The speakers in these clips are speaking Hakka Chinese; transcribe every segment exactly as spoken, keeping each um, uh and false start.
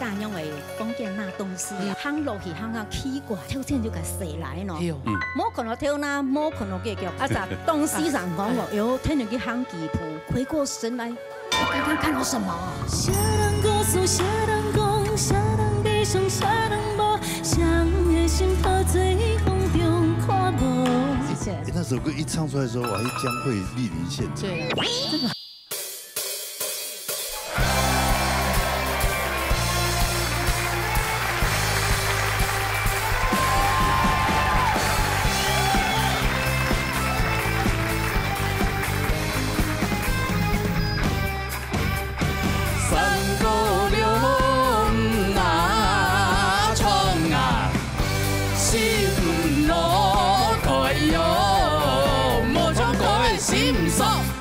恁樣个房間拿東西啊，行落去行到奇怪，頭前就个誰來喏。哎喲，嗯。無看到頭那，無看到結局，啊，咋東西上講哦，喲，天天去行幾步，回過神來，剛剛看到什麼？啥人故事，啥人講，啥人悲傷，啥人無，啥人的心頭最風中看無。謝謝。欸，那首歌一唱出來的時候，我還江蕙莅臨現場。對。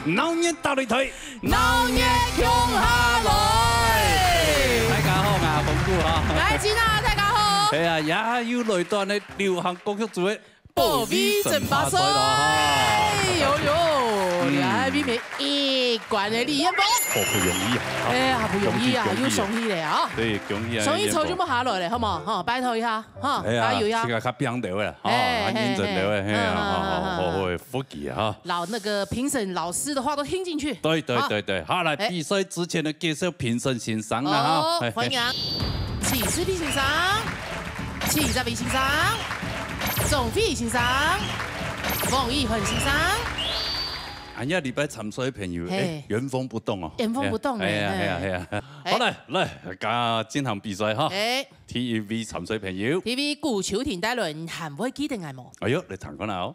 鬧熱打擂台。鬧熱共下來。大家好，𠊎紅姑哈。來，今仔大家好。係啊，也又來到呢流行歌曲組个保衛爭霸賽啦哈。哎喲喲，嗯。哎，美美一關个李彥宏。好不容易啊。哎，好不容易啊，恭喜恭喜。又上去了啊。對，恭喜啊，上去抽就莫下來了，好無？哈，拜託一下，哈，哎呀，加油一下。這個較平頭个啦，哈，哎，較認真頭个，哎，嘿，嘿，哈，哈，哈，哈。好，好，好， 福氣哈。老，那個評審老師的話都聽進去。對，對，好。對，對。好，來，哎。比賽之前呢，介紹評審先生啦哈。哦，嘿，嘿。歡迎。徐世立先生、徐澤偉先生、鍾慧儀先生、王一恆先生。恁樣禮拜參賽个朋友，嘿。哎，原封不動哦。原封不動哎，哎呀，嘿。哎呀，哎呀。哎。好，來，來，加進行比賽哈。哎。第一位參賽朋友。第一位古秋婷帶來，你還會記得𠊎無？哎喲，來聽看啊哦。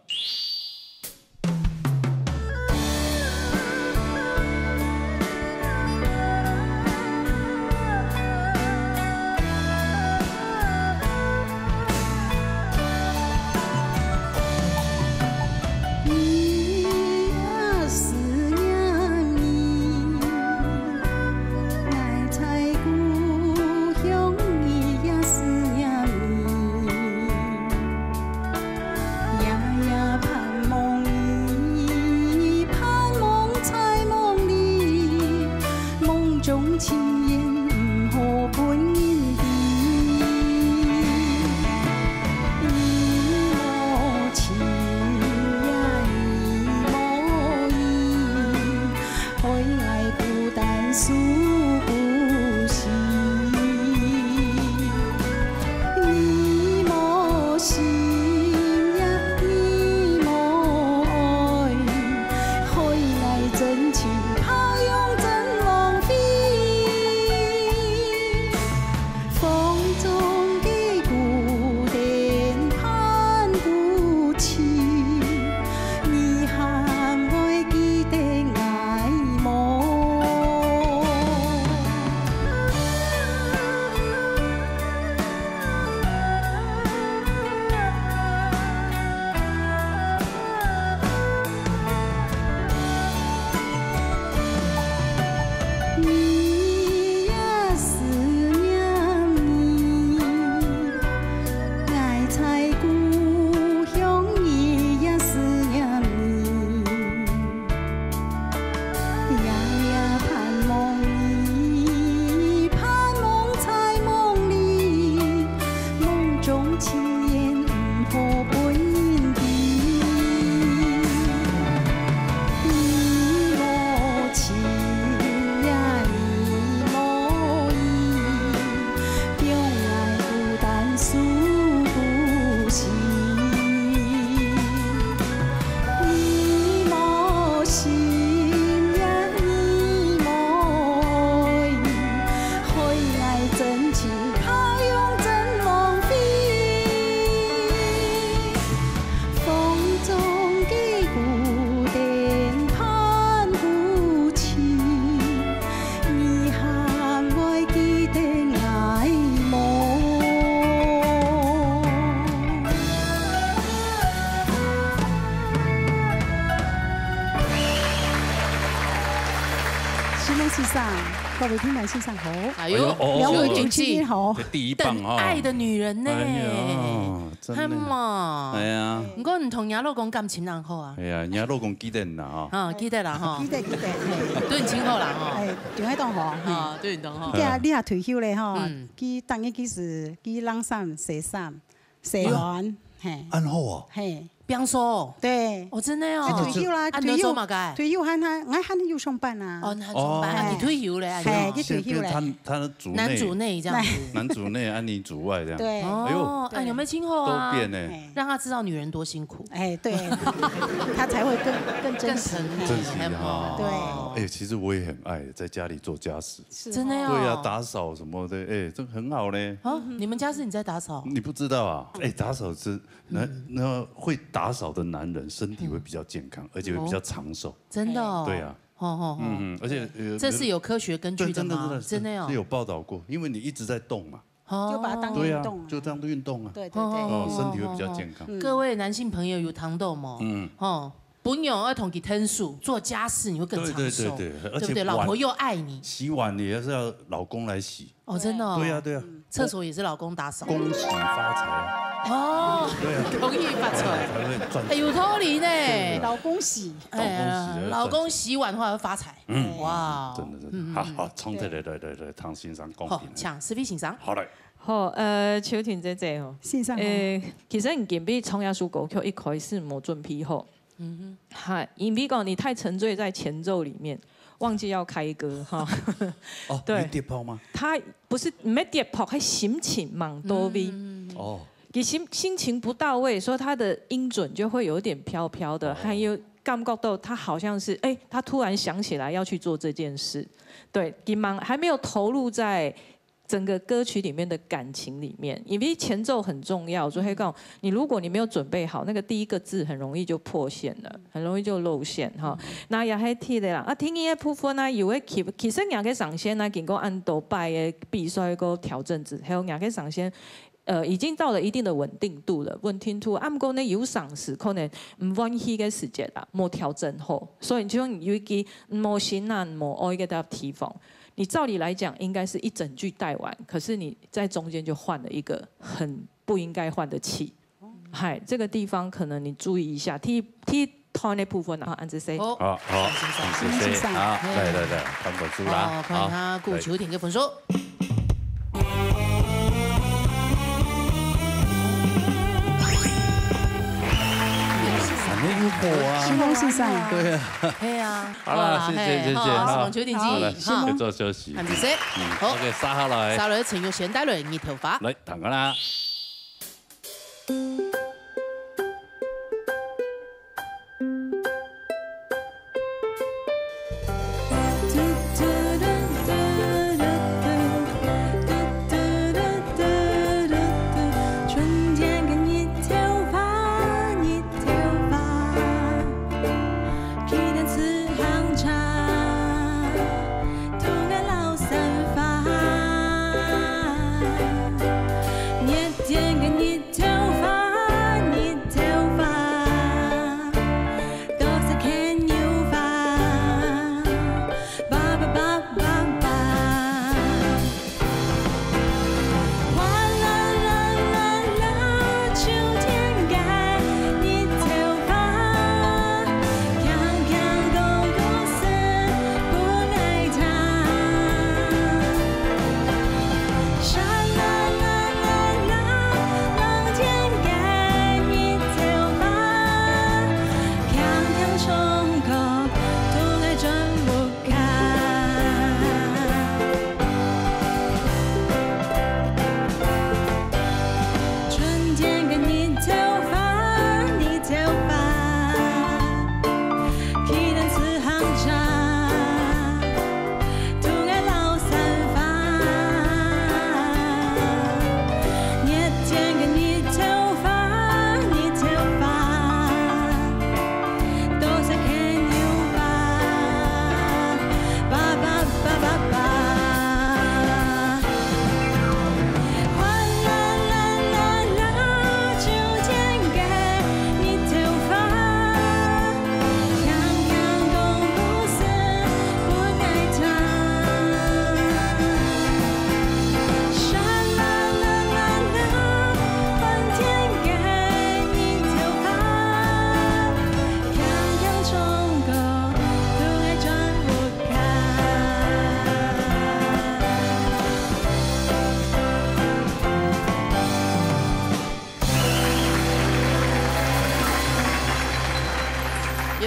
你呀思念你，𠊎在故鄉，你呀思念你。 夜夜盼望你，盼望在夢裡，夢中情人毋好分人知。你無情呀，你無意， 害𠊎孤單思故鄉。你無心呀，你無愛，害𠊎真情靠用真浪費。 風中的孤鷺伴不去，你還會記得𠊎無？各位聽眾先生好，哎喲，哎喲，哦，兩位主持人好。這第一棒哦。等愛的女人呢？哎呀，真的。係嘛？哎呀。毋過你同若老公感情恁好啊？哎呀，若老公記得你啦，吼。啊，記得啦，吼。記得，記得，嘿。對你真好啦，吼。哎，對𠊎當好，嘿。啊，對你當好。佢啊，你也退休咧，吼，嗯。佢當日佢係，佢冷衫、洗衫、洗碗，嘿。恁好哦。嘿。 變瘦。對。哦，真的哦。佢退休啦，啊，退休，你做麼个？退休還還，𠊎還有上班啊。哦，你還上班，哦。啊，你退休了，啊，嘿，你。佢退休了。變，變他，他主內。男主內這樣子。男主內，啊，你主外這樣。對。哎喲。哦，哎，有沒有聽過啊？都變呢。嘿。讓他知道女人多辛苦。哎，對，他才會更，更珍惜。更疼你，珍惜哈。嘿。對。哎，其實我也很愛在家裡做家事。是哦。真的哦。對啊，打掃什麼的，哎，這很好呢。哦，你們家是你在打掃？你不知道啊？哎，打掃是 那，嗯。那會打掃的男人身體會比較健康，嗯。而且會比較長壽。哦。真的哦。對啊。吼，吼，吼。嗯，嗯，而且，呃，这是有科学根据的吗？真的，真的，真的哦。是有报道过，因为你一直在动嘛。哦。就把它当运动啊。对啊，就当运动啊。对，对，对。哦，身体会比较健康。嗯。各位男性朋友有聽到無？嗯。吼，不用要同佢添手，做家事你会更长寿，对，对，对，对，而且对不对？老婆又爱你。洗碗也是要老公来洗。 哦，真的哦。对呀，对呀。嗯。厕所也是老公打扫。恭喜发财啊。哦，对啊。恭喜发财。才会赚钱。哎，有道理呢。对啊。老公洗。哎呀，老公洗，老公洗碗的话会发财。嗯。哇哦。真的，真的。嗯，好，嗯，好，从这里，对。来，来，来，唐先生公平。好，请思飞先生。好，来。好，呃，秋婷姐姐吼，先生好。呃，其实你今晡日唱這首歌曲一開始無準備好， 嗯哼。哈，因為講你太沉醉在前奏裡面，忘記要開歌哈。哦，對。你跌炮嗎？他不是，毋係跌炮，係心情吂到位。嗯。哦。佢心，心情不到位，所以他的音準就會有點飄飄的，哦。還有感覺到他好像是，哎，他突然想起來要去做這件事。對，佢吂，還沒有投入在 整个歌曲裡面的感情裡面，因為前奏很重要，所以講，你如果你沒有準備好，那個第一個字很容易就破線了，很容易就露餡哈。那也係第一个啦，啊，第二个部分呢，有个其，其實若个聲線呢，經過恁多擺个比賽个調整之後，若个聲線，呃，已經到了一定的穩定度了，穩定度。啊，毋過呢，有當時可能毋滿意个時節啦，無調整好，所以就有一个無心啊，無愛个地方。 你照理來講應該是一整句帶完，可是你在中間就換了一個很不應該換的氣。嗨，這個地方可能你注意一下，第一，第一段的部分，然後按這些。好。好，好，謝謝，謝謝。好，來，來，來，看分數啦。好，看一下顧秋婷个分數。好，來。 恁有火啊。新豐先生。對啊。係啊。好啦，好啦，謝謝，謝謝，嘿，好，好。好，好，好，好。好，謝謝，謝謝。嗯，好。OK，續下來。續下來，陳玉璇帶來日頭花。來，聽下啦。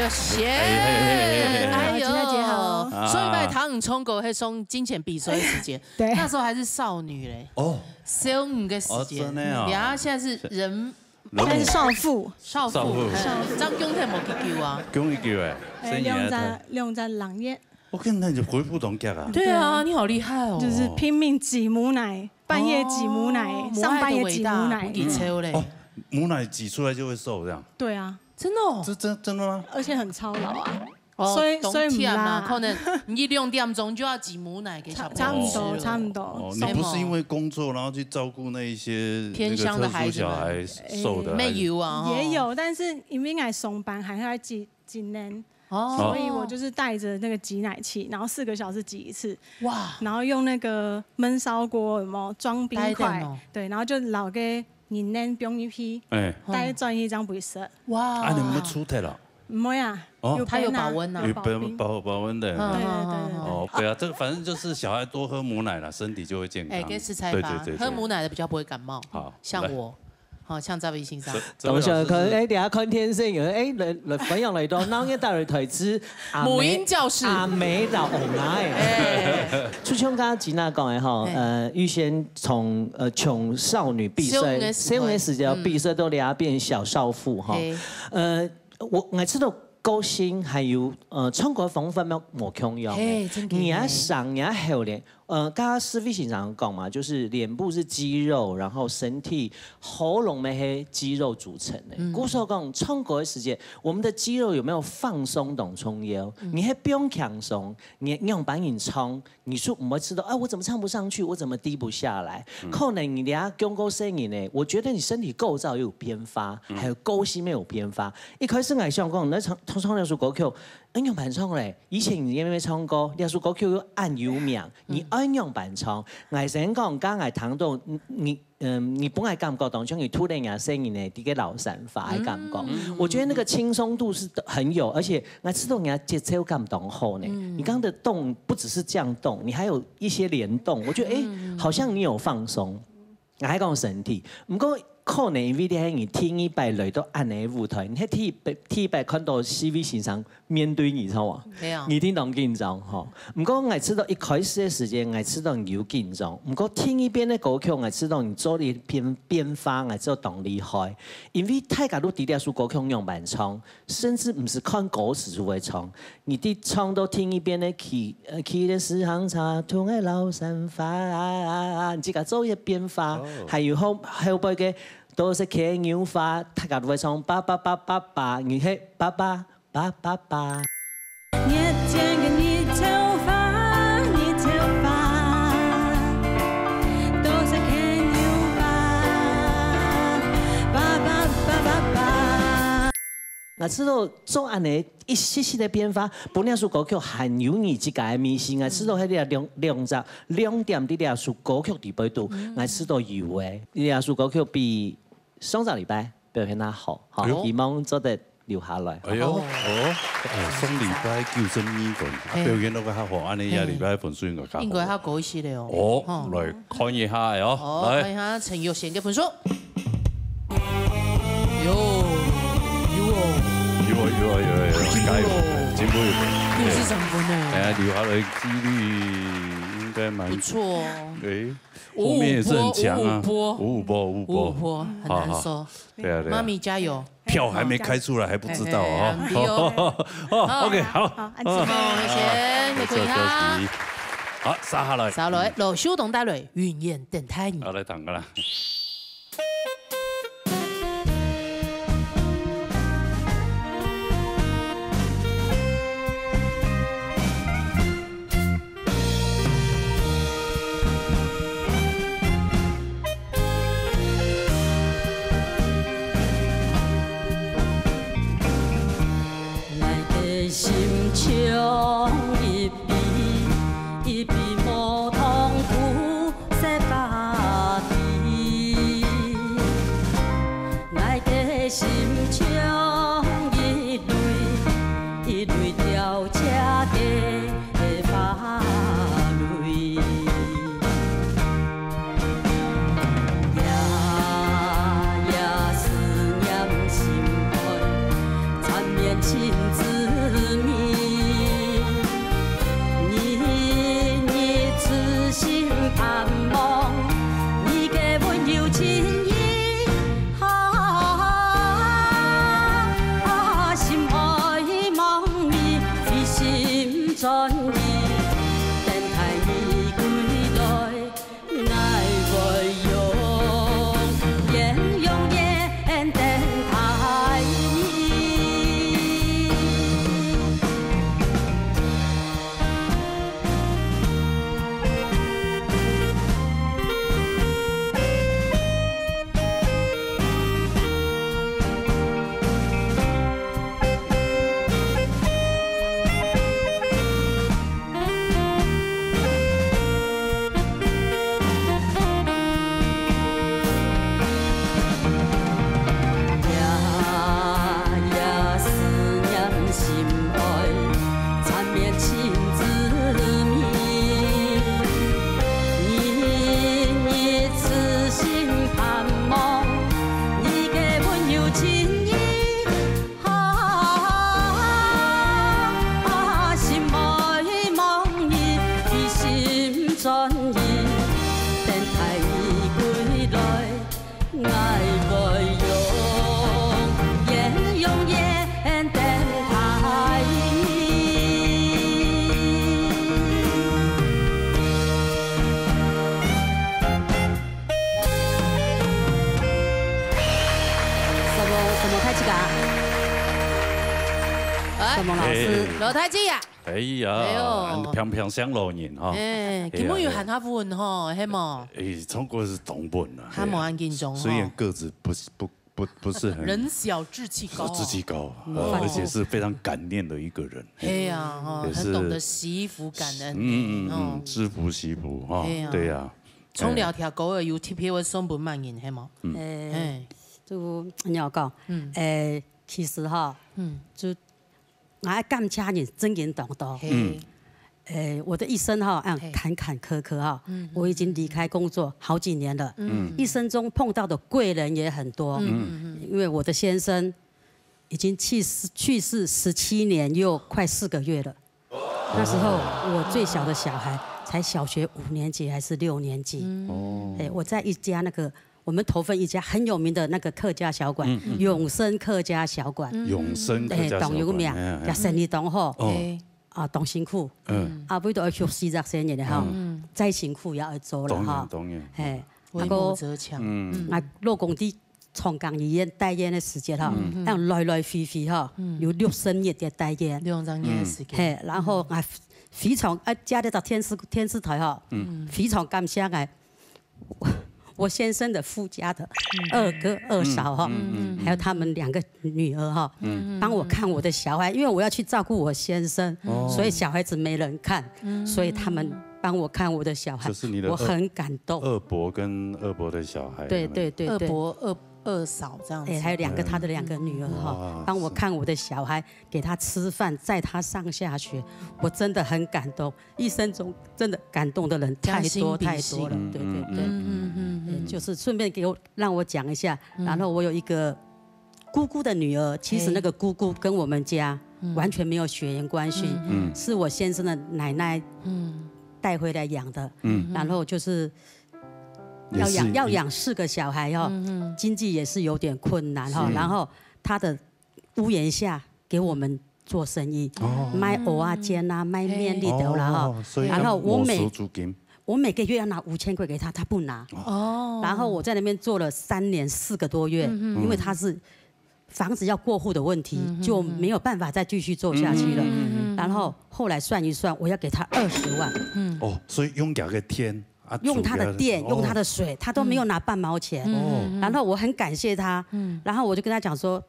謝謝。哎，哎，哎，哎，哎。哎呦，今天姐好。啊。上禮拜聽你唱歌，還上金錢比賽的時間，對。那時候還是少女嘞，哦。少女的時間，哦，真的哦。然後現在是人，人母。現在是少婦。少婦，少婦。哎，張恭泰無去救啊。恭喜救哎，哎，生日啊，兩隻，兩隻人耶。我跟你講，你恢復當強啊。對啊，你好厲害哦。就是拼命擠母奶，半夜擠母奶，哦，上半夜擠母奶。母愛的偉大，不擠抽嘞。哦，母奶擠出來就會瘦這樣。對啊。真的哦。這真，真的嗎？而且很操勞啊。哦，所以，所以毋啦。當忝啊，可能你兩點鐘就要擠母奶給小朋友吃了。差，差不多，差不多。哦，你不是因為工作，然後去照顧那一些，偏鄉的孩子們。那個特殊小孩瘦的，還是？沒有啊，哦。也有，但是因為愛上班，還要擠，擠奶。哦。所以我就是帶著那個擠奶器，然後四個小時擠一次。哇。然後用那個燜燒鍋，有沒有？裝冰塊，呆等哦。對，然後就摎該 人奶放入去，哎。帶轉去正會食。哇。啊，你有沒有出體了？毋會啊，哦。有冰啊，它有保溫啊。有保冰。有保，保，保溫的。嗯，對，對，對，對，嗯，嗯，嗯。哦，對啊，這個反正就是小孩多喝母奶啦，身體就會健康。哎，跟食菜吧，對，對，對，對。喝母奶的比較不會感冒。好，像我，來。好，像這位先生。這，這位老師是。等一下，可能，哎，等一下看天色，有人，哎，來，來，歡迎來到鬧熱大擂台之阿美，母嬰教室。阿美老王啊，哎。哎。就像剛剛吉娜講的吼，哎。呃，預先 從，呃，從少女畢業，少女的時候，少女的時候畢業到這下變小少婦吼。嗯。嘿。呃，𠊎，𠊎知道個性還有，呃，唱歌方法無，無共樣的。嘿，真的。你愛上，你愛後練。呃，剛剛思維先生講嘛，就是臉部是肌肉，然後身體、喉嚨乜係肌肉組成的。嗯。故所講，唱歌的時間，我們的肌肉有沒有放鬆當重要？嗯。你係放輕鬆，你仰般人唱， 你就毋會知道，啊，我怎麼唱不上去，我怎麼低不下來？嗯。可能你這下降過細人呢，我覺得你身體構造也有變化，嗯。還有個性也有變化。一開始𠊎想講，你唱，唱這首歌曲，愛仰般唱咧？以前你也沒唱過，這首歌曲又恁有名，嗯。你愛仰般唱？𠊎先講，剛剛𠊎聽到，你，你，嗯，你分𠊎感覺當像你突然間細人呢，這個老三發的感覺。嗯。我覺得那個輕鬆度是很有，而且 𠊎知道你个節奏感當好呢。嗯。你剛剛的動不只是這樣動，你還有一些聯動，我覺得，欸，嗯。好像你有放鬆。𠊎還講身體，毋過可能因為你係你第二擺來到恁樣个舞台，你係第一擺，第一擺看到思維先生面對你，知道嗎？對啊。你一定當緊張吼。毋過𠊎知道一開始个時間，𠊎知道你有緊張。毋過第二遍个歌曲，𠊎知道你做了一變，變化，𠊎知道當厲害。因為大家都知這首歌曲仰般唱， 甚至毋使看歌詞就會唱。你在唱到第二遍个去，呃，去个時行差，同个老三發，你自家做一個變化，哦。還有後，後背个都係牽牛花，大家都會唱爸爸爸爸爸，你係爸爸爸爸爸。熱天个日頭花，日頭花，都係牽牛花，爸爸爸爸爸。 𠊎知道做恁樣一息息个變化，分這首歌曲還有你自家个味緒。𠊎知道該兩，兩隻亮點在這首歌曲裡背肚，𠊎知道有个。這首歌曲比上隻禮拜表現較好，吼，哎喲。希望做得留下來。哎喲，哦。哦，哦，上禮拜九十二分，啊，嘿。表現到較好，恁樣這禮拜分數應該較好。應該較高一些了哦。哦，吼。來看一下哦，哦，來。看一下陳奕迅个分數。 有，有哦。有啊，有啊，有啊，有啊，加油，進步。六十三分呢。哎呀，留下來个機率應該蠻，不錯哦。哎，後面也是很強啊。五五波，五五波，五五波。五五波，很難說。好，好。對啊，對啊。媽咪加油。票還沒開出來，還不知道哦。哎，哎，哎，哦。好，OK，好。好，恁仔。好，謝謝，謝謝。好，接下來。接下來，老秀東帶來，雲煙等待你。好，來，聽个啦。 來个心中一比，一比無痛苦，世界比。转移，等待归来，爱会永远永远等待你。什么什么太极啊？哎，什么老师？哎。老太极呀！哎呀，哎呦。平平想老人哈。哎，哎呀，今晡日有喊他稳吼，嘿无？哎，唱歌是当稳啊，还无恁紧张吼。虽然个子不是，不，不，不是很人小志气高。志气高，嗯。呃，而且是非常感念的一个人。哎呀，吼，也是很懂得惜福感恩。嗯，嗯，嗯，哦。知福惜福哈，哎呀。对呀。唱了条歌有特别个送分别人，嘿无？嗯。哎，哎。就，你要讲，嗯。哎，其实哈，嗯。就 我感谢人真正当多。嘿。嗯。呃，我的一生哈，啊，嘿。坎坎坷坷哈，嗯，嗯。我已经离开工作好几年了。嗯。一生中碰到的贵人也很多。嗯，嗯，嗯。因为我的先生已经去世，去世十七年又快四个月了。那时候我最小的小孩才小学五年级还是六年级。嗯。哦。哎，我在一家那个 我们头份一家很有名的那个客家小馆，嗯，嗯。永生客家小馆。嗯。永生客家小馆，哎，当有名，哎，哎。也生意当好。哦。哎。啊，当辛苦。嗯。啊，为了要休息这些人哈，嗯。再辛苦也要做了哈。当然，当然。嘿，为母则强。啊，个，嗯。嗯。啊，老公在长庚医院待院的时间哈，嗯。嗯。那样来来回回哈，嗯。有六十日的待院。六十日的时间。嘿，然后啊，非常，啊，加了到电视，电视台哈，嗯。非常感谢啊， 我，我先生的夫家的二哥、二嫂哈，嗯，嗯，嗯。还有他们两个女儿哈，嗯。帮我看我的小孩，因为我要去照顾我先生，哦。所以小孩子没人看，嗯。所以他们帮我看我的小孩，就是你的二，我很感动。二伯跟二伯的小孩，对，对，对，对。二伯、二，二嫂这样子。哎，还有两个，嗯。他的两个女儿哈，哇，帮我看我的小孩，给他吃饭，载他上下学，我真的很感动。 一生中真的感动的人太多太多了，将心比心。对，对，对。嗯，嗯，嗯，嗯。哎，就是顺便给我，让我讲一下，嗯。然后我有一个姑姑的女儿，其实那个姑姑跟我们家，嘿。嗯。完全没有血缘关系，嗯，嗯。是我先生的奶奶，嗯。带回来养的，嗯。然后就是要养，也是一，要养四个小孩哦，嗯，嗯。经济也是有点困难哈，是。然后她的屋檐下给我们做生意，哦。卖蚵仔煎啊，卖面那兜啦哈。哦，所以然后我每，要没收租金。我每个月要拿五千块给他，他不拿。哦。然后我在那边做了三年四个多月，嗯哼。因为他是房子要过户的问题，嗯哼。就没有办法再继续做下去了。嗯哼。然后后来算一算，我要给他二十万。嗯。哦，所以用佢个電啊，用他的電，煮佢个，哦。用他的水，他都没有拿半毛钱。嗯哼。然后我很感谢他，嗯。然后我就跟他讲说，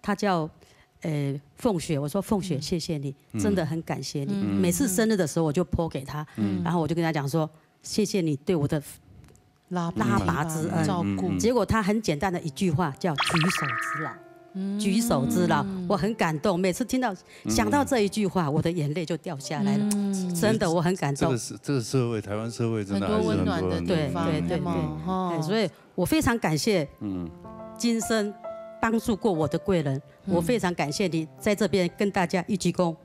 他叫，呃，凤雪，我说：“凤雪，嗯。谢谢你，嗯。真的很感谢你。”嗯。每次生日的时候，我就po给他，嗯。然后我就跟他讲说：“谢谢你对我的拉拔，拉拔之恩。”照顾。嗯，嗯，嗯。结果他很简单的一句话叫“举手之劳”，嗯。举手之劳，我很感动。每次听到，想到这一句话，我的眼泪就掉下来了。嗯。真的，我很感动。这个是，这个社会，台湾社会真的还是很多很多温暖的地方，对，对，对，对。哦。哎，所以 我非常感谢，嗯。今生帮助过我的贵人，嗯。我非常感谢你在这边跟大家一鞠躬。哦。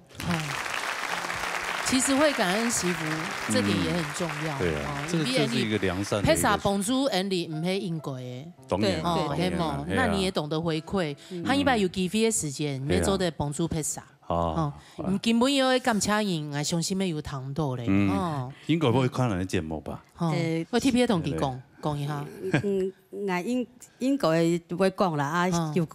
其实会感恩惜福，这点也很重要。嗯。对啊，哦，这个，因为这是一个良善的一个，你拍攝幫助恩里，毋係應該的。当然，哦，当然，係無？係啊。那你也懂得回饋，嗯。他一般有機會的時間，你也做得幫助拍攝。 哦，哦，好啊。你今晡日个感謝人，𠊎相信會有聽到咧，嗯，哦。應該會看咱个節目吧？哦，呃，我特別同佢講，對。講一下。嗯，𠊎應，應該會講啦，啊，嗯。有，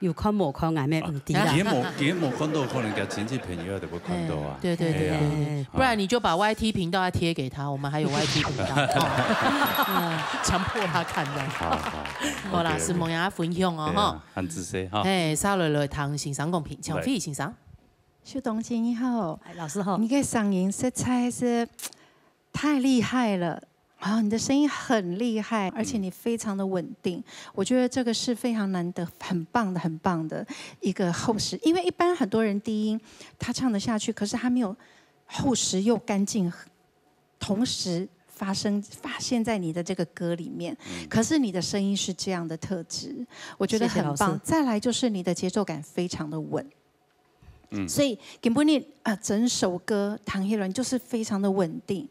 有看無看，𠊎乜毋知啦。啊，佢無，佢無看到，可能佢親戚朋友就會看到啊。哎，對，對，對，對，對。哎呀，對。不然你就把Y T頻道要貼給他，我們還有Y T頻道，哦。嗯，強迫他看這樣。好，好，好。好啦，OK，OK。承蒙大家分享哦，對啊，吼。 恁仔細哈。嘿，續落來聽先生講評，請費先生。秀東姐你好。哎，老師好。你个聲音實在是太厲害了。啊，你的聲音很厲害，而且你非常的穩定，我觉得这个是非常难得、很棒的、很棒的一个厚实。因为一般很多人低音他唱得下去，可是他没有厚实又干净，同时发生，发现在你的这个歌里面。嗯。可是你的声音是这样的特质，我觉得很棒。谢谢老师。再来就是你的节奏感非常的稳。 嗯。所以今晡日，呃，整首歌彈起來就是非常的穩定。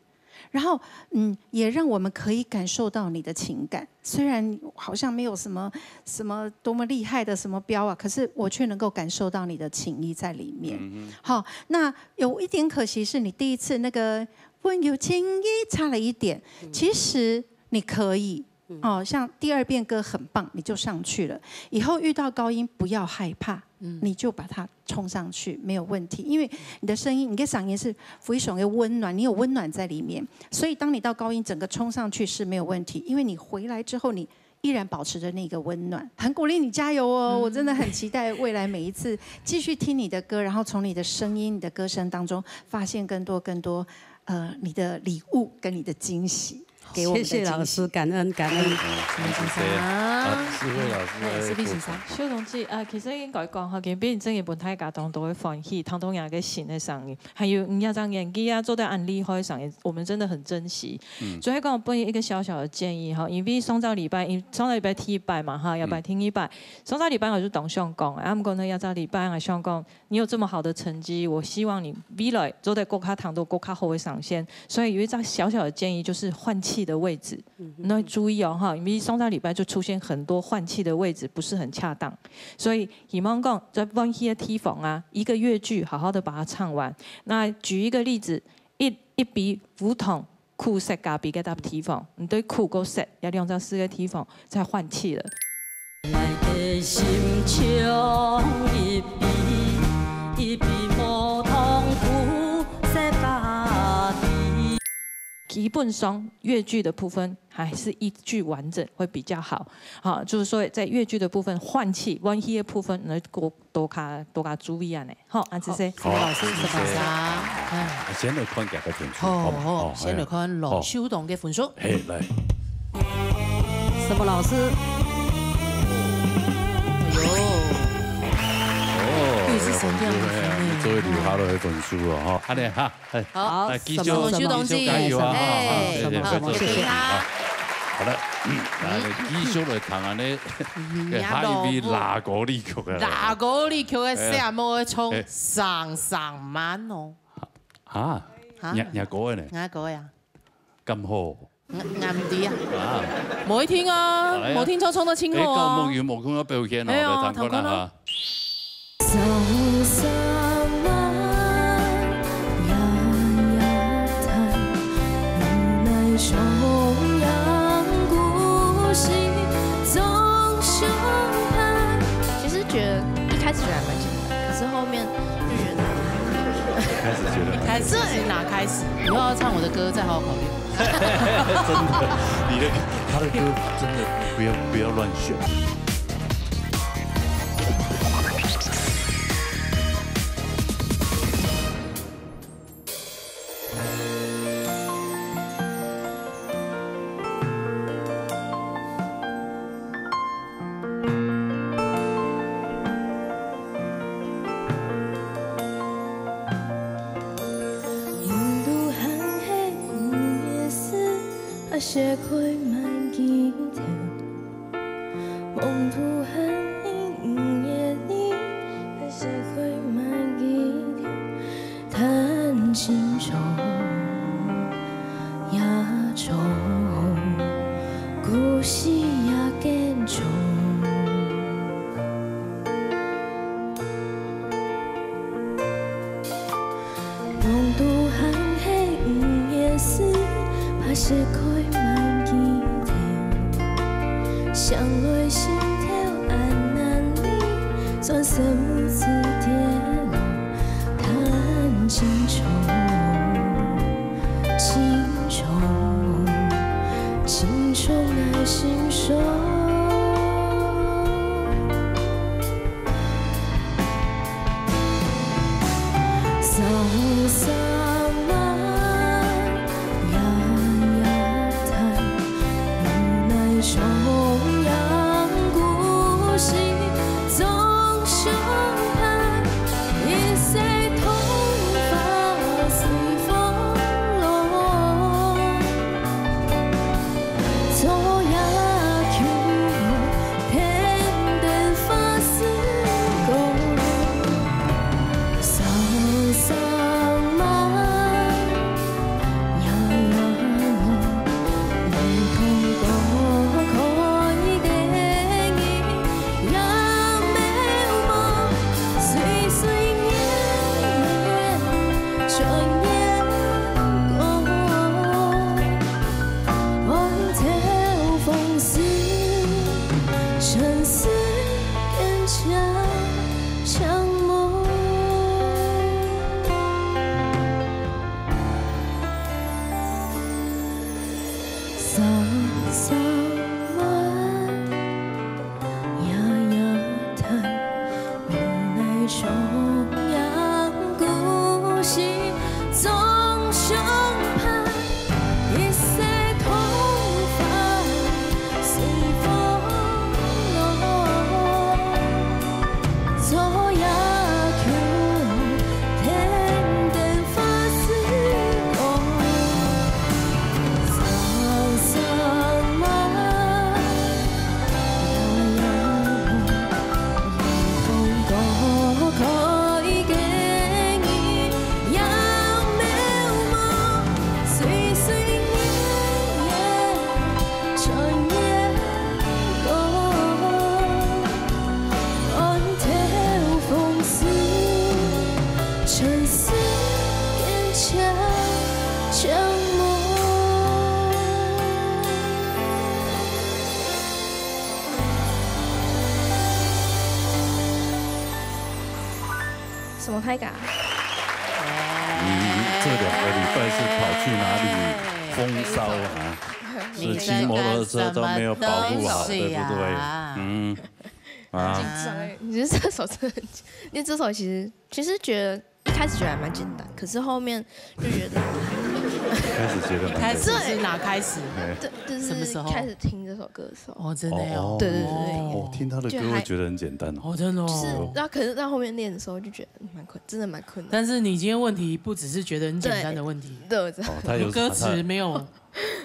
然后，嗯，也让我们可以感受到你的情感。虽然好像没有什么，什么多么厉害的什么标啊，可是我却能够感受到你的情意在里面。嗯哼。好，那有一点可惜是你第一次那个"温柔情意"差了一点，嗯。其实你可以。嗯。哦，像第二遍歌很棒，你就上去了。以后遇到高音不要害怕，嗯。你就把它冲上去，没有问题。因为你的声音，你的嗓音是非常的温暖，你有温暖在里面，所以当你到高音整个冲上去是没有问题，因为你回来之后，你依然保持着那个温暖。很鼓励你加油哦，嗯。我真的很期待未来每一次继续听你的歌，然后从你的声音、你的歌声当中发现更多更多，呃，你的礼物跟你的惊喜，给我们的惊喜。谢谢老师，感恩，感恩。嗯，谢谢。啊，世輝老師，哎，世輝先生。秀彤姐，啊，其實應該講哈，今晡日真个分大家當多个歡喜，聽到你个新个聲音，還有你這隻年紀啊，做得恁厲害个聲音，我們真的很珍惜。嗯。所以講，分你一個小小的建議哈，因為上隻禮拜，因，上隻禮拜第一擺嘛哈，也拜第二擺，上隻禮拜𠊎就當想講，啊，毋過呢，這隻禮拜𠊎想講，你有這麼好的成績，我希望你未來做得更加聽到更加好个聲線。所以有一隻小小的建議，就是換氣的位置。 你要注意哦，哈，因為上隻禮拜就出現很多換氣的位置不是很恰當，所以希望講在換氣的地方啊，一個樂句好好的把它唱完。那舉一個例子，一，一比烏糖苦澀咖啡該搭地方，你對苦跟澀這兩隻字个地方再換氣了。 基本上樂句的部分還是一句完整會比較好。好，就是說在樂句的部分換氣，換氣的部分呢，多，多加，多加注意恁呢。好，恁仔細。好，老師，謝謝。啊，先來看幾個分數，好，好不好？好，哦，先來看老秀彤个分數。嘿，來。什麼老師？哎呦。哦，又是神仙老師呢。嘿，做一下落个分數哦，哈，恁呢哈。 哎，好，來，繼續，什麼東西？繼續加油啊！嘿，好，好，好，好，謝謝，謝謝。好，好了，嗯，來，繼續來聽啊，你，嗯，下一位拉高二曲个。拉高二曲个，哎，什麼唱，哎。上上慢哦。啊？啊？若，若高个呢？若高个啊。敢好？ 𠊎，𠊎毋知啊。啊。無去聽啊，哎呀。無聽著唱到清楚啊。哎，敢無有無空要表現哦，哎呀，來聽看啊。聽看啊。其實覺得一開始覺得還蠻簡單，可是後面就覺得，開始覺得，開始，先拿開始，以後要唱我的歌再好好考慮。 真的，你的，他的歌真的不要，不要亂選。上晚，夜夜聽，無奈重陽故事總相伴，一世同歡隨風浪。昨夜秋，天頂花似锦。 什麼太嘎？你这两个礼拜是跑去哪里风骚啊？是骑摩托车都没有保护好，对不对？嗯，啊，你这首真的很，因为这首其实其实觉得一开始觉得还蛮简单，可是后面就觉得，开始觉得蛮开始是哪开始？对，就是什么时候开始听这首歌的时候，哦，真的哦，对对对对我听他的歌会觉得很简单哦。哦，真的就是哦。那可是到后面练的时候就觉得蛮困，真的蛮困难。但是你今天问题不只是觉得很简单的问题，对，我知道。哦，他有歌词没有，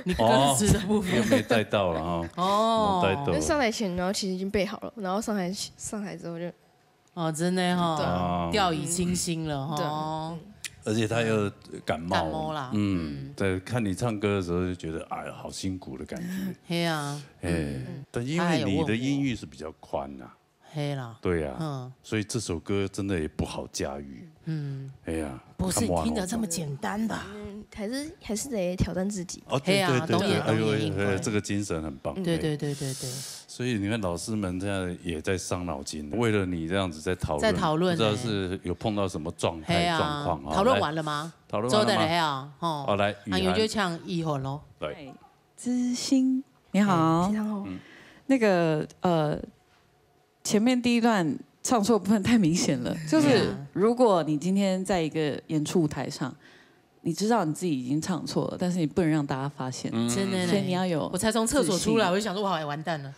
你歌词的部分又没带到了哈。哦没带到就上台前，然后其实已经背好了，然后上台上台之后就哦，真的哈，对啊掉以轻心了哈。对啊，而且他又感冒，感冒啦嗯，在看你唱歌的时候就觉得，哎呀，好辛苦的感觉。嘿啊，哎，但因为你的音域是比较宽呐，嘿啦，对呀，嗯所以这首歌真的也不好驾驭。嗯，哎呀，不是看我听的这么简单吧？嗯，还是还是得挑战自己。哦，嘿啊对对对对，懂也哎呦懂也应该哎，这个精神很棒。对对对对对，所以你看，老师们现在也在伤脑筋，为了你这样子在讨论，在讨论不知道欸是有碰到什么状嘿态状况啊，讨论来完了吗？讨论周完了吗？的了呀，吼，哦，来，那你雨涵就唱一会咯。对，知心，你好然，后那个呃，前面第一段唱错部分太明显了，就是对啊如果你今天在一个演出舞台上，你知道你自己已经唱错了，但是你不能让大家发现，嗯真的呢，所以你要有我才从厕所出来，自信我就想说，哇，完蛋了。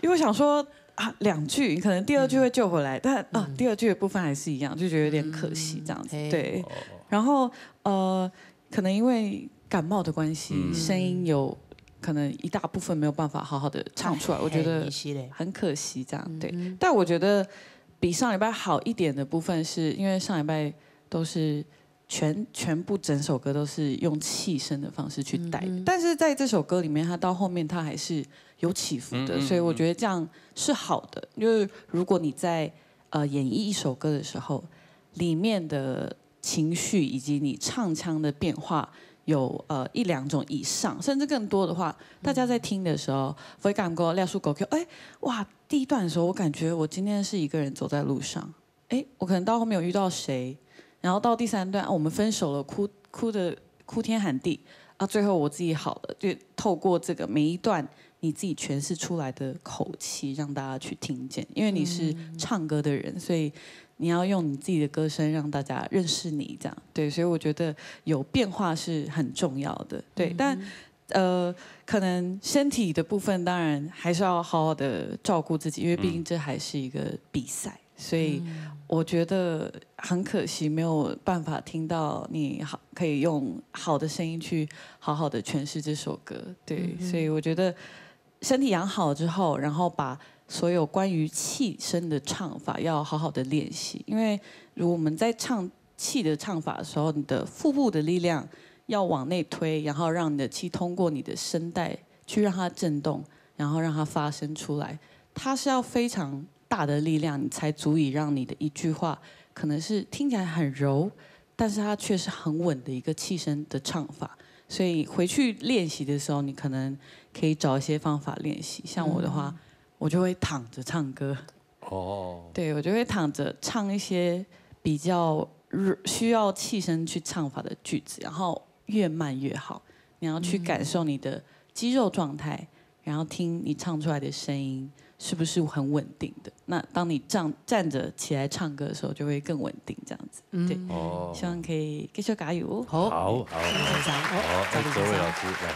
因为我想说啊，两句，可能第二句会救回来，但啊，第二句的部分还是一样，就觉得有点可惜这样子。嗯对，然后呃，可能因为感冒的关系，嗯声音有可能一大部分没有办法好好的唱出来，我觉得嘿是嘞很可惜这样。对，嗯但我觉得比上礼拜好一点的部分是，因为上礼拜都是全全部整首歌都是用气声的方式去带，嗯哼但是在这首歌里面，它到后面它还是有起伏的，嗯嗯所以我觉得这样是好的。就是如果你在呃演绎一首歌的时候，里面的情绪以及你唱腔的变化有呃一两种以上，甚至更多的话，大家在听的时候会感觉廖树狗给哎哇，第一段的时候，我感觉我今天是一个人走在路上，哎，我可能到后面有遇到谁，然后到第三段，啊，我们分手了，哭哭的哭天喊地啊，最后我自己好了，就透过这个每一段你自己诠释出来的口气，让大家去听见，因为你是唱歌的人，所以你要用你自己的歌声让大家认识你，这样对，所以我觉得有变化是很重要的，对，但。呃，可能身体的部分，当然还是要好好的照顾自己，因为毕竟这还是一个比赛，所以我觉得很可惜没有办法听到你好可以用好的声音去好好的诠释这首歌。对，所以我觉得身体养好之后，然后把所有关于气声的唱法要好好的练习，因为如果我们在唱气的唱法的时候，你的腹部的力量要往内推，然后让你的气通过你的声带去让它震动，然后让它发声出来。它是要非常大的力量，你才足以让你的一句话可能是听起来很柔，但是它却是很稳的一个气声的唱法。所以回去练习的时候，你可能可以找一些方法练习。像我的话，我就会躺着唱歌。哦，对，我就会躺着唱一些比较需要气声去唱法的句子，然后越慢越好。你要去感受你的肌肉状态，然后听你唱出来的声音是不是很稳定的。那当你站站着起来唱歌的时候，就会更稳定，这样子。对，哦，希望可以继续加油。好，好好赵先生，好，哦，赵哎，各位老先生，师来，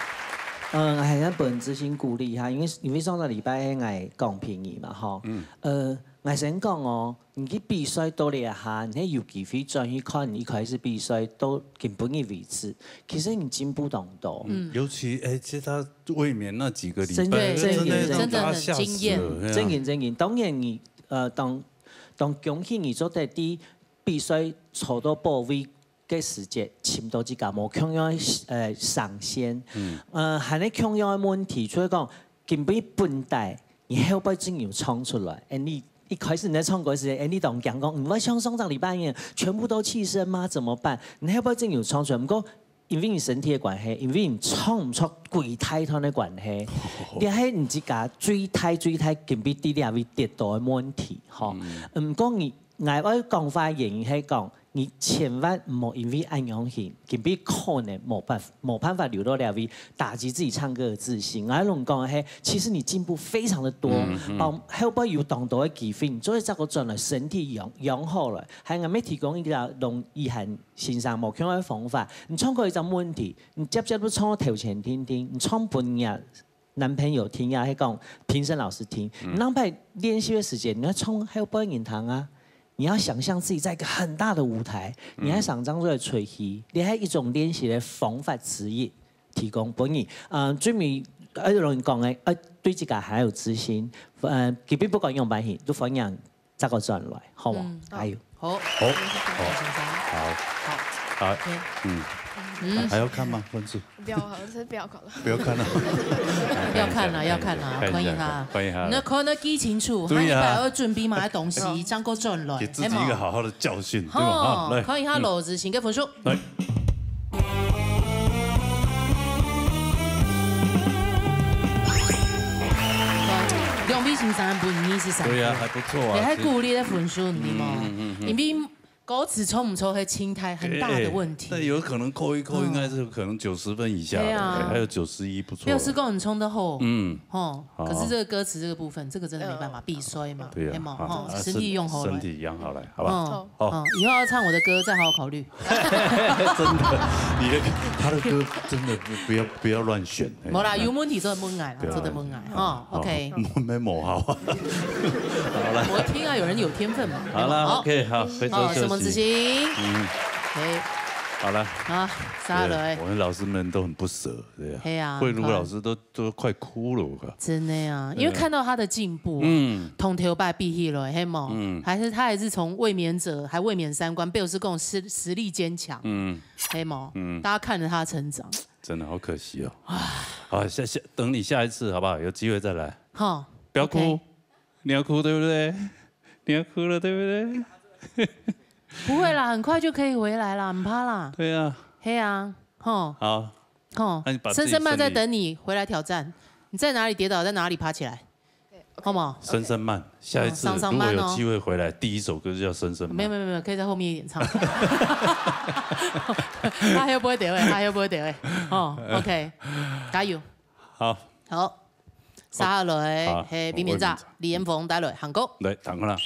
嗯，還想本人自身鼓勵哈，因為因為上個禮拜𠊎講評語嘛吼，嗯，呃，𠊎先講哦，你去比賽到這下，你有機會轉去看你一開始比賽到今晡日為止，其實你進步當多。嗯，尤其哎，其實他卫冕那几个礼真拜，真真的真的让大家吓死很惊艳了，哎呀正經正經，當然你呃當當恭喜你做得在比賽坐到寶位个時節，尋到自家無共樣个呃上限。嗯，呃，還有共樣个問題，就係講，根本本底你後背正有衝出來，哎，你一開始你在唱歌時，哎，你當驚講，你會像上個禮拜一樣，全部都氣聲嗎？怎麼辦？你後背正有衝出來，不過因為你身體的關係，因為你唱毋出幾大段的關係，這係你自家最大最大根本在這位跌倒的問題，吼。嗯，毋過你，𠊎愛講話的原因係講，你千萬毋好因為恁樣形，根本可能無辦法，無辦法留到這位，打擊自己唱歌的自信。𠊎攏講个係，其實你進步非常的多，包後背有當多的機會，你做得再過轉來，身體養養好了，還𠊎乜提供一個攏遺憾 先生無共樣个方法，你唱歌一隻問題，你接接都唱到頭前聽聽，你唱分你个男朋友聽啊，還講評審老師聽，你那擺練習的時間，你要唱還有別人聽啊，你要想象自己在一個很大的舞台，你還想象出來吹氣，這還一種練習的方法之一，提供分你。嗯，最尾，呃，有人講誒，呃，對自家還有自信，呃，佢並不管用班戲，都歡迎 再過轉來，好無？嗯還有，好，好，赵先生，好，好，好， OK，嗯，嗯，还要看吗？分数？不要，我是不要考了。不要看了，不要看了，要看了，看一下看一下，看一下你要看那激情处，对呀下礼拜要准备嘛东西，张哥转来，给自己一个好好的教训，对吧？好，哈，来，看一下罗子晴个分数。来，两位先生本意是啥？对呀，还不错啊，也还鼓励的分数，你嘛，嗯嗯嗯因为歌词错不错，还心态很大的问题。哎，那有可能扣一扣，应该是可能九十分以下，对啊哎还有九十一，不错。表示讲你唱得好，嗯，吼，好可是这个歌词这个部分，这个真的没办法，必衰嘛，对呀，对吗？好吼，啊身体用好了身。体养好来，好不好？哦，好，哦，以后要唱我的歌，再好好考虑。真的，你的他的歌真的不不要不要乱选。哎没啦，有问题做得问俺啦，对啊做得问俺哈。好 OK，没没没好啊。我听啊，有人有天分嘛。好了好， ，OK，好，非洲哦，休息。什么子晴？嗯，哎，好了。啊，啥了？哎对我们老师们都很不舍，对呀。嘿啊慧茹老师都都快哭了，我靠。真的呀，因为看到他的进步，嗯，同头拜比起来，嘿吗？嗯，还是他还是从卫冕者，还卫冕三冠，表示讲实实力坚强，嗯，嘿吗？嗯，大家看着他成长，真的好可惜哦。啊，下下等你下一次好不好？有机会再来。哈，不要哭 OK，你要哭对不对？你要哭了对不对？不会啦，很快就可以回来啦，很怕啦，对呀，嘿啊，吼好，吼那你把，自己深深慢在身体等你回来挑战，你在哪里跌倒，在哪里爬起来，好吗？深深慢，下一次哦上上如果有慢哦机会回来，第一首歌就叫深深慢。没有没有没有，可以在后面一点唱。他又不会得位，他又不会得位。哦，OK，加油。好，好，下来，好嘿，避免者，李炎峰带来韩国。来，打开了。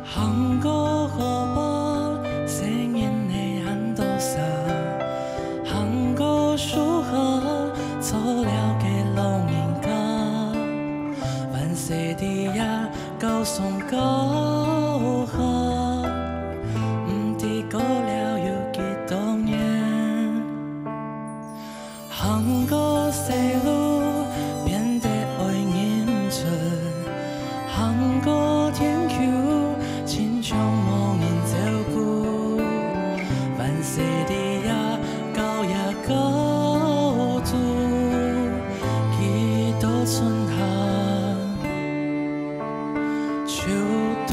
한국 호박 생긴 내 한도사 한국 수학 소려게 롱인가 완세디야 高松高和，毋知過了有幾多年。行過細路變得愛認真，行過天橋親像無人照顧。萬世裡也高也高度，幾多春夏。 秋冬。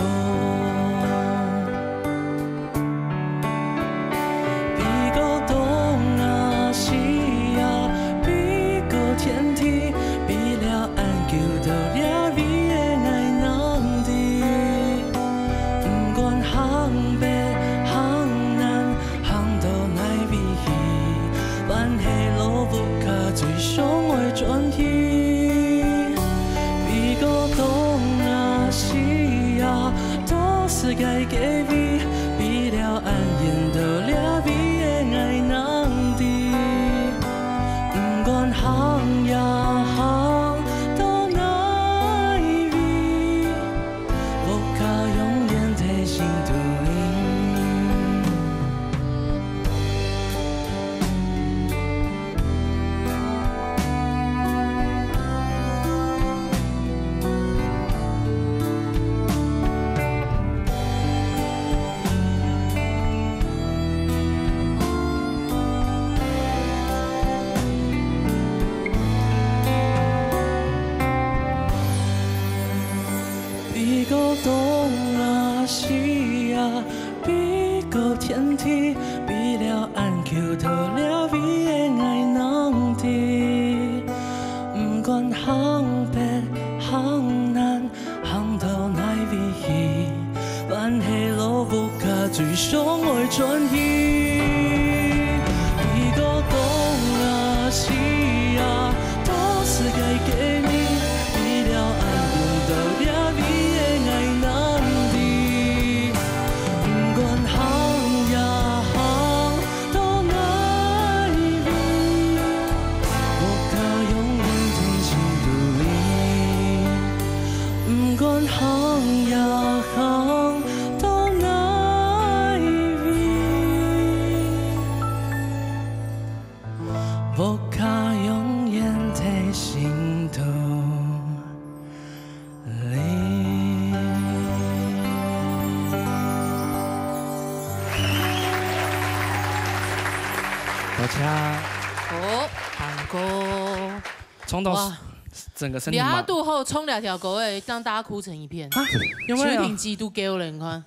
比過東亞西亞，比係老屋下最想愛轉去。美國東亞西亞，都係个機會，比了恁遠到這位个𠊎能知。毋管行呀行到哪一位，屋下永遠在心肚裡。 比高東亞西亞，比高天地，比了恁久到這位个𠊎能知。毋管行北行南，行到哪位去，還係老屋下最想愛轉去。比高東亞西亞，都係个機會，比了恁遠到這位个𠊎能知。毋管行呀行到哪一位，屋下永遠在心肚裡。毋管行呀行到哪一位，屋下永遠在心肚裡。 多謝。好，韓國。唱到哇，整個身體麻。你還堵好唱這條歌誒，讓大家哭成一片。啊，因為啊。秋婷雞都夠了，你看。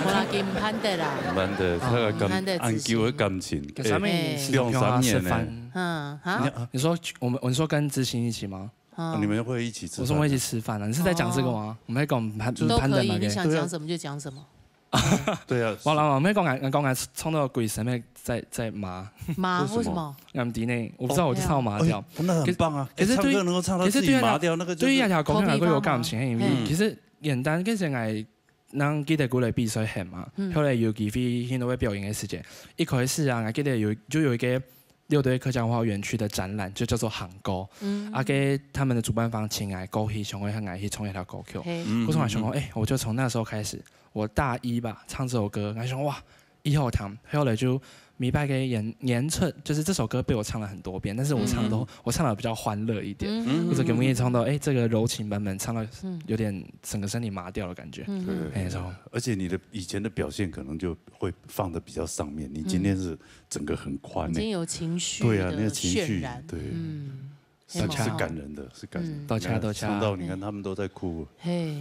好啦，給你潘的啦。潘的，哦，他的感，潘的自信。恁久的感情，可是他們哎。兩三年呢。吃飯。嗯，哈？你，你說我們，你說跟知心一起嗎？ 啊。你們會一起吃飯啊？我說我們一起吃飯啊，你是在講這個嗎？哦。我們在講潘，都可以，潘的那個。你想講什麼就講什麼。對啊。對啊。我啦，我們講俺，講俺衝到鬼神妹在，在麻。麻，為什麼？為什麼？俺們底內，我不知道，我就唱麻掉。哦，哎，那很棒啊。可是，哎，可是對，唱歌能夠唱到自己麻掉，可是對，那個就是對於那條歌來講，有感情，因為，嗯。其實簡單，其實俺 恁記得過來比賽係嘛，嗯。後來有機會去那位表演的時間，一開始啊，我記得有，就有一個六堆客家文化園區的展覽，就叫做行歌。嗯。啊，該他們的主辦方請俺過去，想要喊俺去唱一條歌曲。嘿。嗯，我從來想說，嗯，嗯。哎，我就從那時候開始，我大一吧，唱這首歌，然後想，哇，以後唱，後來就每擺个演，演出，就是這首歌被我唱了很多遍，但是我唱的都，嗯。我唱的比較歡樂一點，嗯。或者給我們唱到，哎，這個柔情版本唱到，嗯。有點整個身體麻掉的感覺。嗯。對，對，對。哎，說。而且你的以前的表現可能就會放得比較上面，你今天是整個很寬欸。嗯。已經有情緒的，對啊，那個情緒，渲染。對。嗯。是，是感人的，是感人的。嗯。多謝，多謝。唱到你看他們都在哭。嘿。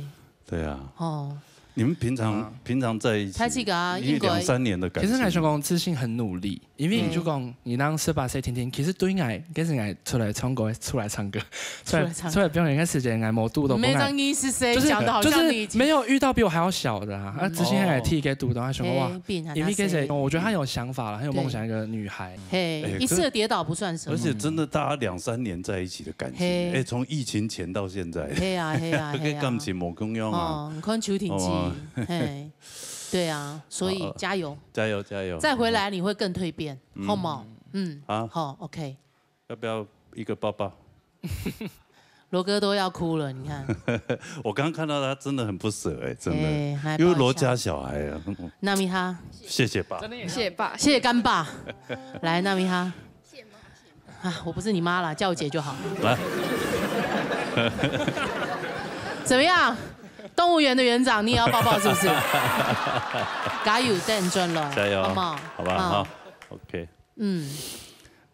對啊。哦。你們平常，啊。平常在一起，大自家應該，因為兩三年的感情。其實來說講，知心很努力，因為你就講，嗯。你當十八歲天天，其實對𠊎，其實𠊎出來唱歌，出來唱歌，出來，出來唱歌。出來表演的時間，𠊎無堵到，沒當意思，誰就是，講得好像你已經，就是沒有遇到比我還要小的啊。啊，嗯。知心還提給堵到，他想說，哇，哦。嘿，比他大，因為其實，我覺得他有想法了，很有夢想，嘿。一個女孩。 嘿，哎，一次的跌倒不算什麼。而且真的，大家兩三年在一起的感情，嘿。哎，從疫情前到現在，嘿啊，嘿啊，嘿啊。這個感情無共樣啊。哦，你看邱挺基，哦。嘿，對啊，所以加油。好，加油，加油。再回來你會更蛻變，嗯。好無？嗯，啊。好，OK。要不要一個抱抱？ 羅哥都要哭了，你看。我剛剛看到他真的很不捨欸，真的。哎，來抱一下。因為羅家小孩啊。納米哈。謝謝爸。謝謝爸。謝謝乾爸。來，納米哈。啊，我不是你媽啦，叫我姐就好。來。怎麼樣？動物園的園長，你也要抱抱是不是？加油，等準了，加油，好不好？好吧，啊。好，OK。嗯。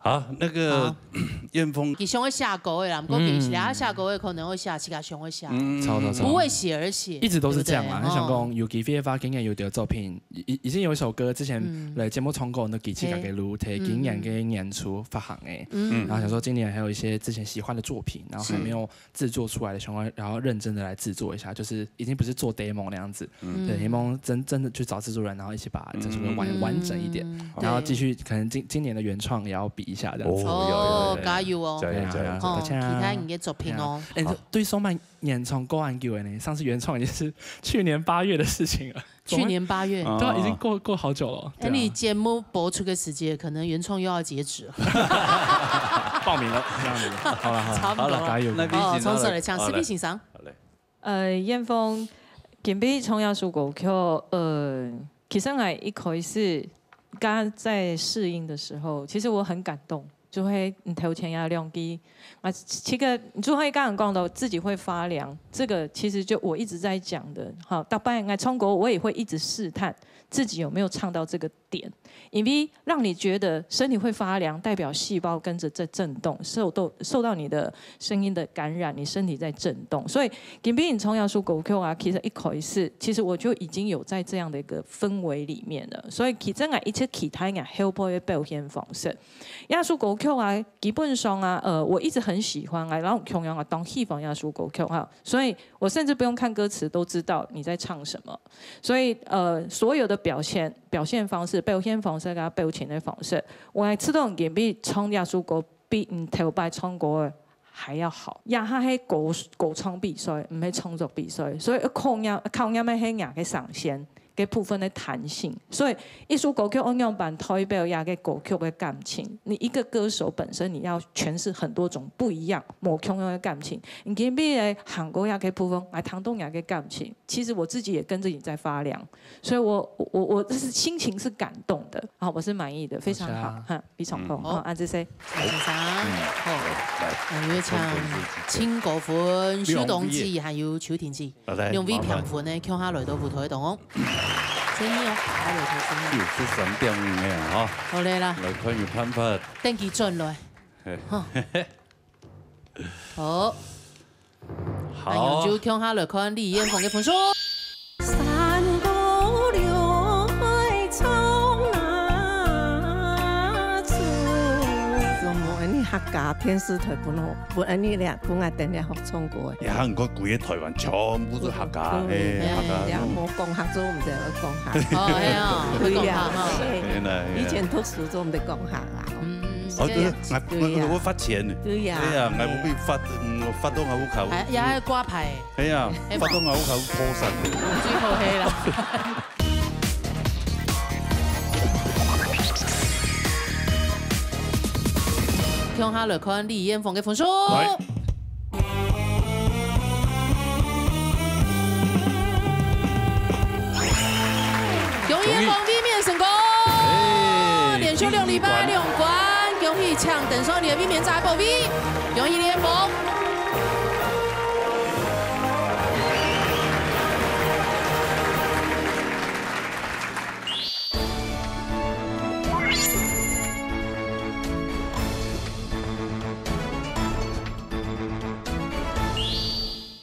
啊，那个好。燕峰，佢想要寫歌的啦，毋过其实他写歌的可能会写自家想要写，嗯，超超超。不为写而写，一直都是这样啦。对不对？你想讲，哦。有机会的话，今年有点作品，已已经有一首歌之前嗯。来节目唱过，那给自家给录，在今年的年初发行的。嗯。然后想说今年还有一些之前喜欢的作品，然后还没有制作出来的，想要然后认真的来制作一下，就是已经不是做 demo 那样子，嗯。对，希望真真的去找制作人，然后一起把这首歌完、嗯。完整一点，嗯。然后继续可能今今年的原创也要比一下这样子。哦，有有有，哦，加油哦。加油加油。哦，期待你的作品哦。哎，对，上班延长过很久了呢，上次原创已经是去年八月的事情了。去年八月。对啊，已经过过好久了。哎，对啊。你节目播出的时间，可能原创又要截止了。报名了，这样子。好了好了，差不多了。好了，加油。那边请到了，哦，从这里讲，好，来。是不是先生？好嘞。呃，燕峰，今晡日唱這首歌曲，呃，其實我一開始剛在試音的時候，其實我很感動，就會，嗯，頭前啊兩句，啊，這個就會剛剛講到自己會發涼，這個其實就我一直在講的，哈，大半夜唱歌我也會一直試探自己有沒有唱到這個點，因為讓你覺得身體會發涼，代表細胞跟著在震動，受到受到你的聲音的感染，你身體在震动，所以 今晡日唱這首歌曲啊，其實一開始，其實我就已經有在這樣的一個氛圍裡面了，所以其實啊，一直期待啊後背的表現方式。這首歌曲啊，基本上啊，呃，我一直很喜歡啊，然後共樣啊，當喜歡這首歌曲哈，所以我甚至不用看歌詞都知道你在唱什麼。所以呃，所有的表現、表現方式、表現方式跟表情的方式，𠊎試著今晡日唱這首歌比你頭擺唱歌的 還要好。這下係歌歌唱比賽，毋係創作比賽，所以考驗考驗个係若个聲線个部分个彈性。所以一首歌曲愛仰般代表這个歌曲个感情，你一個歌手本身你要詮釋很多種不一樣、無共樣个感情。你今晡日行過這个部分，來聽著這个感情，其實我自己也跟著你在發涼。 所以我我我我是心情是感動的，啊，我是滿意的，非常好，好啊。哈，非常好，嗯。啊，這些。陳先生，嗯。好。來，哎，有請陳國芬、許東志還有邱婷姐，好，來，兩位評分呢，共下來到舞台當中。麻煩。聲音哦，還有聲音。又係三點五个啊，哈。好嘞啦。來看有辦法。等佢轉來。嘿。哈。 好。好。恁樣就共下來看李彥峰个分數。山高流水沖啊走。做無恁呢客家電視台分我，分恁呢咧，分𠊎等咧學唱歌个。也還過規个台灣全部都客家，嗯，嘿，嗯，客家。也無講客，做毋得講客。哦，係哦，會講客哈。對呀，嘿。係。係啦，係啦。以前讀書做毋得講客啦。嗯，哦，對，對呀。𠊎，𠊎，𠊎會罰錢呢。對呀。對呀，𠊎會被罰，嗯，罰到𠊎屋下。還，也還掛牌。係啊，係嘛。罰到𠊎屋下破產。最好係啦。共下來看李彥峰个分數。來。 恭喜彥峰衛冕成功，哎，連續兩禮拜兩關，恭喜搶登上你个衛冕者个寶位，恭喜你彥峰。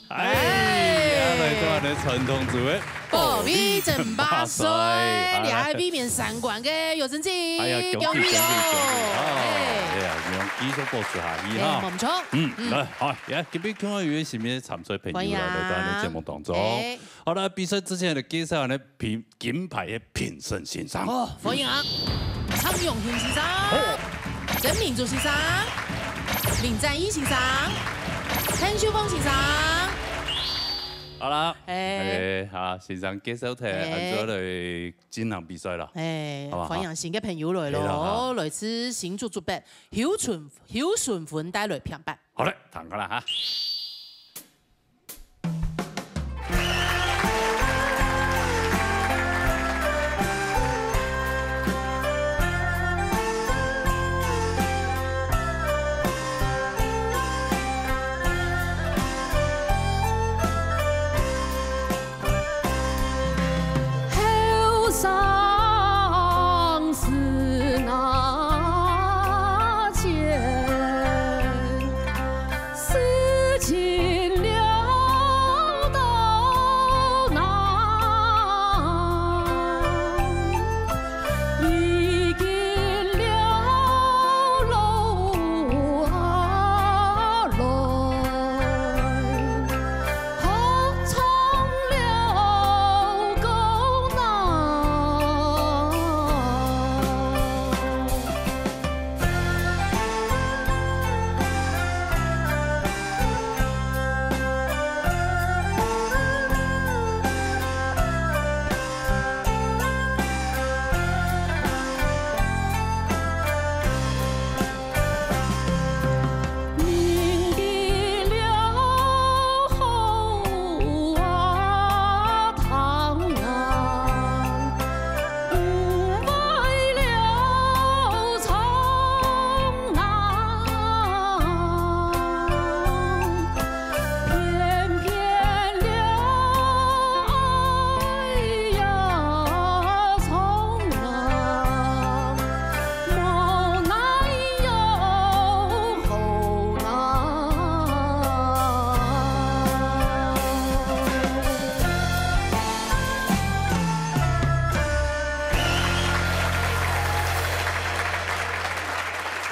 哎，哎。來到𠊎等傳統組个保衛爭霸賽，保衛爭霸賽。這下衛冕三關个有成績，哎呀，恭喜，恭喜，恭喜，恭喜！哦，哎。哎呀，你們繼續保持下去哈。哎，無錯。嗯，嗯。來，好，也今晡日看到有一些新的參賽朋友啦，歡迎啊。來到𠊎等節目當中。哎。好了，比賽之前來介紹𠊎等評 金牌个評審先生。哦，歡迎啊！蔡永興先生，好。曾明珠先生，林展義先生，陳秀鳳先生。好啦，哎。哎，好，先生介紹忒，哎。恁樣來進行比賽了。哎，好不好？歡迎新个朋友來咯，係啦，好。來自新竹竹北，邱純，邱純芬帶來評判。好嘞，聽好了哈。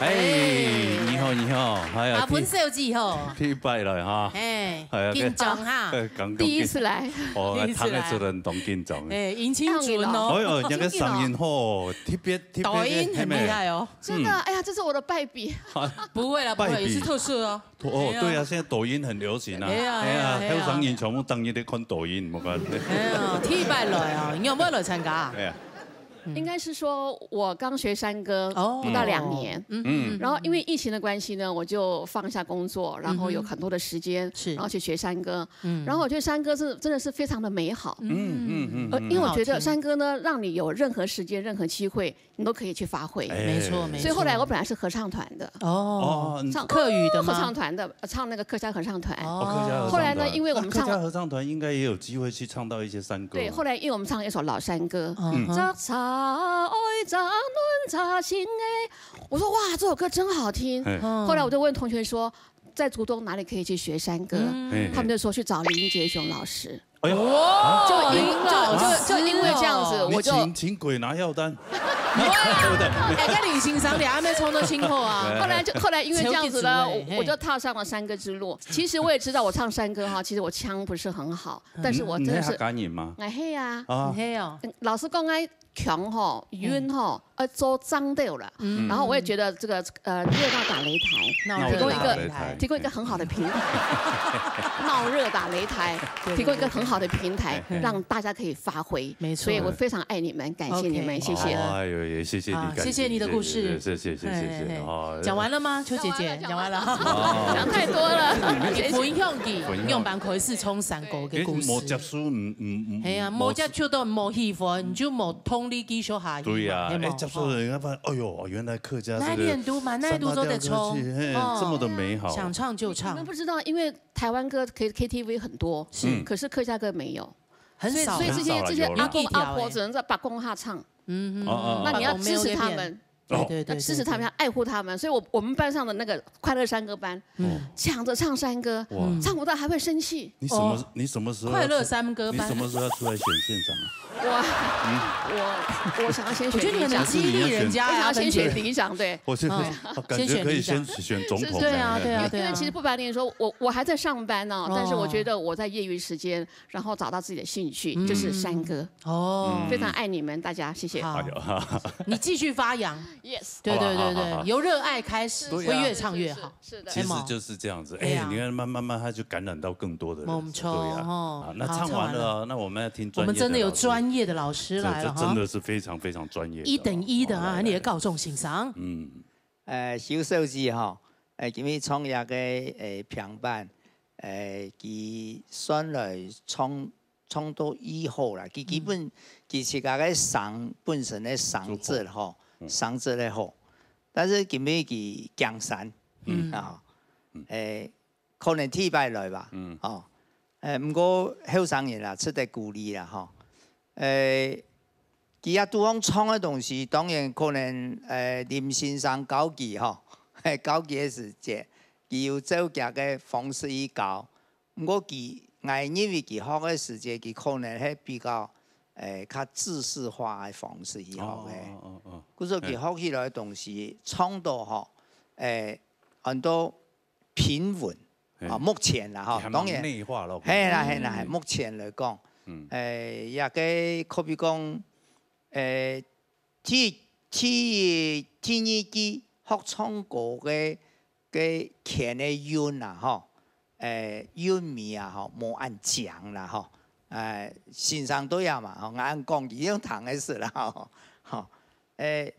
哎，你好，你好，哎呀，阿文小姐吼，第，第一擺來哈。哎，哎呀，緊張哈。哎，剛剛第一次來。哦，第一次來。聽得出人當緊張。哎，引起準哦。哎呦，人家个聲音吼，特別，特別的，抖音很厲害哦。真的，嗯。哎呀，這是我的敗筆。不會啦，不會，敗筆。也是特色哦。哦，哎呀。對啊，現在抖音很流行啊。哎呀，哎呀，哎呀，哎呀。後生人全部當日在看抖音，我看。哎呀，第一擺來啊，你有沒有來參加啊？哎呀。 應該是說我剛學山歌哦。不到兩年，嗯。嗯。然後因為疫情的關係呢，我就放下工作，然後有很多的時間，嗯哼。是。然後去學山歌。嗯。然後我覺得山歌是，真的是非常的美好。嗯，嗯，嗯，呃，嗯。因為我覺得山歌呢，很好聽。讓你有任何時間、任何機會，你都可以去發揮。哎。沒錯，沒錯。所以後來我本來是合唱團的。哦。哦，唱，客語的嗎？合唱團的，呃，唱那個客家合唱團。哦。哦，客家合唱團。後來呢，因為我們唱，那客家合唱團應該也有機會去唱到一些山歌啊。對，後來因為我們唱了一首老山歌，嗯哼。摘茶愛摘嫩摘新的，我說：“哇，這首歌真好聽。”嘿。嗯。後來我就問同學說，在竹東哪裡可以去學山歌？嗯。嘿，嘿。他們就說去找林杰雄老師。哎呦，哦，啊，就因，林老師哦。就，就，就因為這樣子，我就，你請，請鬼拿藥單。對不對？哎，跟李先生聊，還沒衝到辛苦啊。後來就，後來因為這樣子呢，超級主委，我，我就踏上了山歌之路。嘿。其實我也知道我唱山歌哈，其實我腔不是很好，但是我真的是，嗯，你係客家人嗎？哎，係啊。啊。你係哦。嗯，老實講，哎，腔吼，韻吼，呃，做張調了。嗯。然後我也覺得這個，呃，熱鬧打擂台，鬧熱打擂台。提供一個，提供一個很好的平台。鬧熱打擂台，對，對，提供一個很好的平台，對，對。讓大家可以發揮。沒錯。所以我非常愛你們，感謝你們，OK。謝謝。哎呦，也謝謝你，啊，感謝，謝謝你的故事。謝謝，謝謝，謝謝，謝謝。嘿，嘿，嘿。哦。講完了嗎，邱姐姐？講完了，講完了。講完了。哦。講太多了。你分享佢，分享。用板開始唱山歌个故事。欸，無接觸，嗯，嗯，嗯，係啊，無接觸到，無喜歡，你就無動力繼續下去嘛，對啊，係無？欸，接觸了，你才發現，哎喲，原來客家這個，哪裡都嘛，哪裡都做得唱，三八調歌曲，嘿，哦，這麼的美好。想唱就唱。你們不知道，因為台灣歌K，K T V很多，是。嗯。可是客家歌沒有。很少啦。所以，所以這些，很少啦，這些阿公阿婆只能在伯公下唱。嗯，嗯，哦，哦，哦。那你要支持他們。伯公廟那邊。 哦。對，對，對，要支持他們，對，對。要愛護他們。所以我，我們班上的那個快樂山歌班，嗯。搶著唱山歌，哇。唱不到還會生氣。你什麼，哦。你什麼時候要出，快樂山歌班。你什麼時候要出來選縣長啊？我，嗯。我，我想要先選里長。我覺得你很激勵人家啊，我想要先選里長，對。我覺得，哦。哦，感覺可以先選總統。先選里長。是，是。對啊，對啊，對啊。因為其實不瞞您說，我，我還在上班哦，哦。但是我覺得我在業餘時間，然後找到自己的興趣，嗯。就是山歌。 哦。嗯。非常愛你們大家，謝謝。好。哎喲。你繼續發揚。Yes。對，對，對，對，好，好，好，好。由熱愛開始，對啊。會越唱越好。是，是，是的。其實就是這樣子。對啊。哎，你看，慢慢慢，它就感染到更多的人。沒錯，對啊。吼。啊，那唱完了哦，好，唱完了。那我們要聽專業的老師。我們真的有專業的老師來了哈。這，這真的是非常非常專業的。一等一的啊，哦，來，來。你也告眾欣賞。嗯。呃，邱小姐吼，呃，今日唱這個，呃，評判，呃，佢算來唱 唱到已好啦。佢基本，嗯。佢自家个聲，本身个聲質吼，就好。嗯。聲質个好。但是今日佢驚山，嗯。啊，嗯。欸，可能第一擺來吧，嗯。哦，欸，毋過後生人啦，值得鼓勵啦，吼。欸，佢也拄好唱个東西，當然可能，欸，林先生教佢吼，教佢个時節，佢有照佢个方式去教。 毋過佢，𠊎認為佢學个時節，佢可能係比較，欸，較制式化个方式去學个。哦，哦，哦，哦。故所佢學起來个東西，嘿。唱到吼，欸，安到平穩，嘿。啊，目前啦，吼，佢還蠻當然，內化咯。係啦，係啦，嗯。目前來講，嗯。欸，也个可比講，欸，第，第，第二句學唱歌个 个腔个韻啊，吼，欸，韻味啊，吼，無恁強啦，吼。欸，先生都有嘛，吼，𠊎恁講，佢用聽个事啦，吼。吼，欸，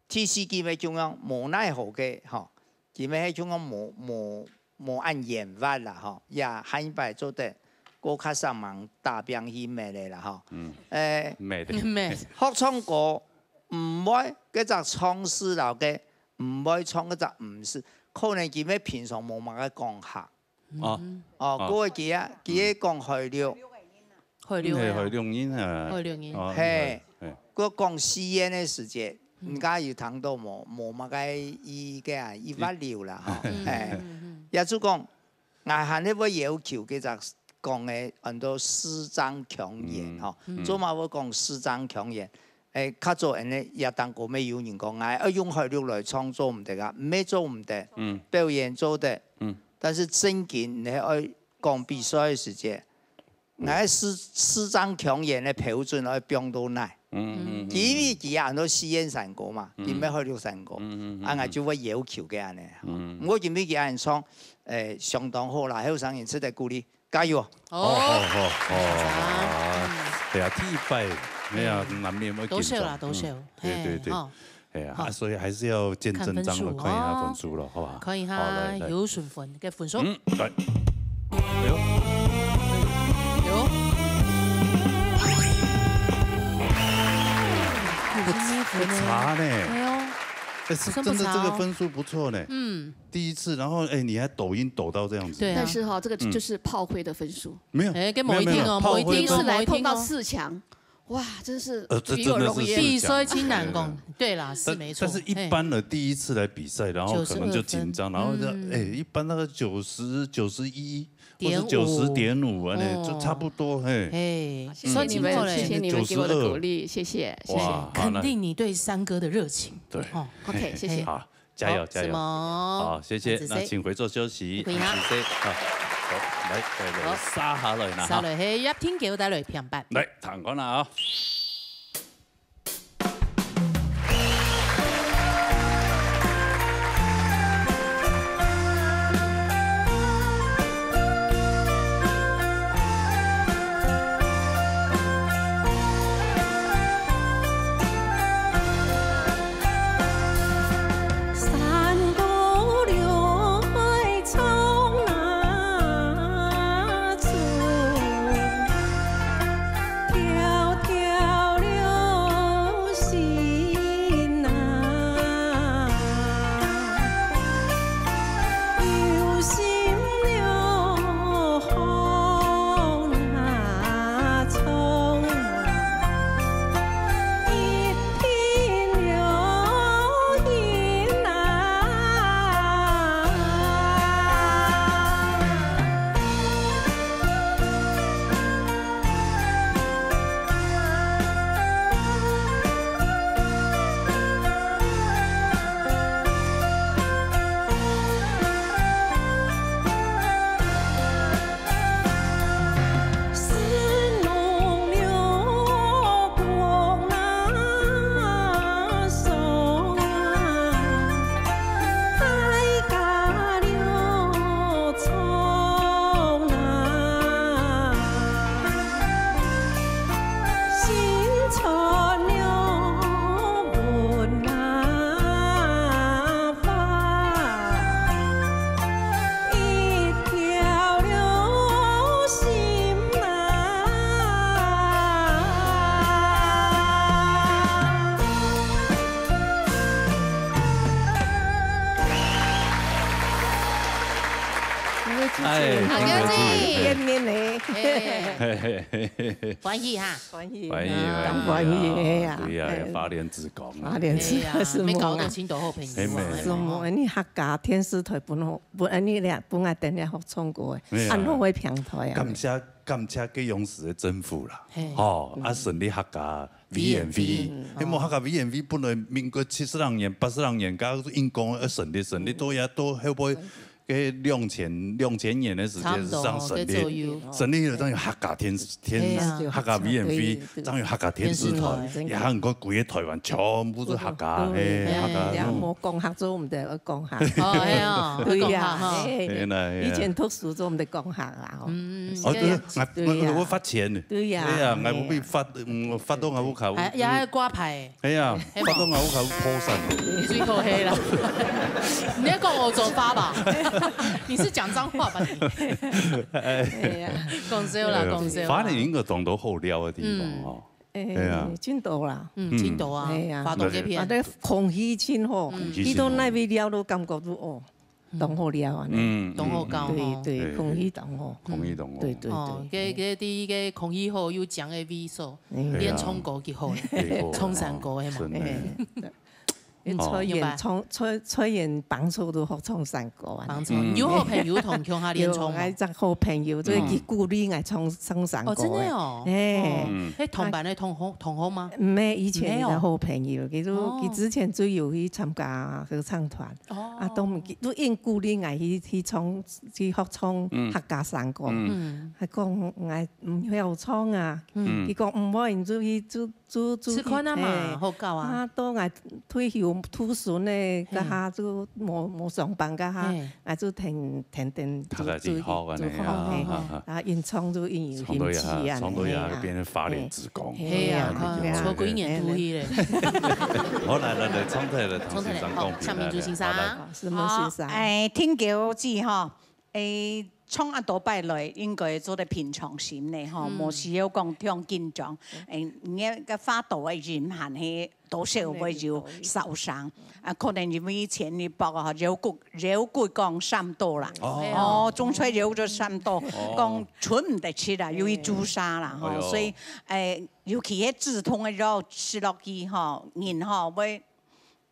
第四句乜就講無奈何个，吼，佢乜係就講無，無，無恁圓滑啦，吼，也下一擺做得過較煞猛打拚去覓个啦，吼。嗯。欸，覓个。覓。學唱歌，毋會，該隻唱詩摎个 毋會唱該隻毋是，可能佢乜平常無麼个講客。哦。哦，哦。過去佢啊，佢係講海陸。海陸个啊。嗯，海陸人啊。海陸人。哦，嘿，嘿。過講四縣个時節，嗯。人家有聽到無，無麼个意見啊，一發流啦，吼，嗯，嘿。嗯，嗯，嗯。也就講， 𠊎還係會要求該隻講个安到視障腔言，嗯，吼，嗯。做麼會講視障腔言？誒，較早恁呢，也當過乜有人講，𠊎愛用海陸來創作毋得啊，毋係做毋得，嗯表演做得，嗯但是正經你愛講比賽个時節，𠊎四四張腔眼个標準愛放到哪？嗯因為佢也很多四縣山歌嘛，嗯佢乜海陸山歌，嗯啊，𠊎就會要求佢恁呢。嗯毋過今日佢恁唱，誒，相當好啦，後生人值得鼓勵，加油！哦哦哦哦哦，對啊，第一擺，哎呀，難免會緊張多少啦，多少，嗯對對對，哈，哎呀，好啊所以還是要見真章了，看分數看一下哦分數了，好吧？可以哈，好，來來，有順分个分數。嗯，來，哎呦，有。不不差呢，哎呦，哎，是真的这个分数不错呢，嗯，第一次，然後哎，你還抖音抖到這樣子，對啊但是哈，这个就是炮灰的分数。沒有，哎，跟沒有沒有某一聽哦，炮灰某一聽哦，第一次來某一聽哦。碰到四強，哇，真是呃，这与有荣焉。真的是比赛真难讲，对啦，是但没错。但是一般的第一次來比賽，然後可能就緊張，然後就嗯哎，一般那個九十、九十一或點五是九十點五，哎，哦就差不多，嘿。嘿，谢谢你们，谢谢你们给我的鼓励，谢谢，谢谢。哇，好，那肯定你对山歌的热情。對哦， OK，谢谢。好，加油加油！什么？好，謝謝。謝謝那請回座休息，回啊謝謝。好，好，來，再來，沙下來拿哈。下來，嘿，葉天橋帶來片板。來，彈光了啊！哎，好，恭喜！恭喜！嘿，歡喜哈。歡喜，當歡喜的呀。對呀，哎，花蓮之光啊。哎呀，花蓮之光，沒搞到青島後朋友啊。哎，沒什麼？你客家電視台本來本來你倈本來等下學唱歌的，恁好个平台啊。感謝感謝該央視个政府啦，嘿。吼，啊成立客家V N V，V N V，迄無客家V N V本來民國七十零年、八十零年，甲英國要成立，成立到也到後尾。 个兩千兩千年个時間，差不多正成立，該左右。成立了，正有客家電視電對啊客家V N V，對正有客家電視台，電視台真的也還過規个台灣全部都客家，對嘿，客家哎呀，嗯無講客做毋得，愛講客。哦，係哦，對呀，講客哈。嘿嘿啦嘿啦以前讀書做毋得講客啦，吼。嗯，哦，對，係啊。我對呀我發錢呢，對呀對呀，嘿我被發，嗯，發到我屋下，還也還掛牌，哎呀，嘿嘛發到我屋下破產，最後黑了。你在講我走發吧？你是講髒話吧你？哎呀，講笑啦，講笑啦。花蓮應該當多好尞个地方哦，哎對啊，真多啦。嗯，真多啊哎呀，花東這片啊，。對，空氣真好，空氣真好去到哪位尞都感覺都哦，當好尞啊。嗯，當好搞吼。對對，對空氣當好。空氣當好，對對哦，對。个个第一个空氣好又講个味素，嗯變唱歌幾好，對啊唱山歌个嘛。真的哎，蔡燕唱，蔡，蔡燕幫手都好唱山歌啊。幫手，嗯。有好朋友同共下練唱無？有，𠊎一隻好朋友，就係佢鼓勵𠊎唱，唱山歌个。哦，真的哦。哎。哦，嗯。係同班个同學，同學嗎？毋係，以前个好朋友，佢就，哦。佢之前就有去參加合唱團，哦。啊，都，都因鼓勵𠊎去，去唱，去學唱客家山歌。嗯。嗯。還講𠊎毋曉唱啊，嗯。佢講毋會，你就去，就 就，就試看啊嘛，嘿。好搞啊。啊，到𠊎退休，渡孫个，該下就無，無上班該下，嘿。𠊎就天，天天就，客家就，就學恁樣啊，就學，嘿。啊，啊，啊。啊，因唱就因有興趣啊，唱到也，唱到也嘿啊。變成花蓮之光。嘿啊，嘿啊，看，嘿啊。錯過一年度去咧。好，來，來，來，唱出來，來，唐先生講評啊，唱出來，好，蔡明珠先生。好，來。好，是莫先生。好，哎，聽歌仔吼， 誒，唱恁多擺來，應該做得平常心咧吼，嗯。無需要講忒緊張。誒，你个，个花朵个音還係多少會有燒傷，啊，可能因為前一駁吼，腰骨，腰骨講閃到啦。哦。哦，中秋腰就閃到，哦。講伸毋得直啦，有一注射啦吼，哎喲。所以，誒，尤其係止痛个藥食落去吼，人吼會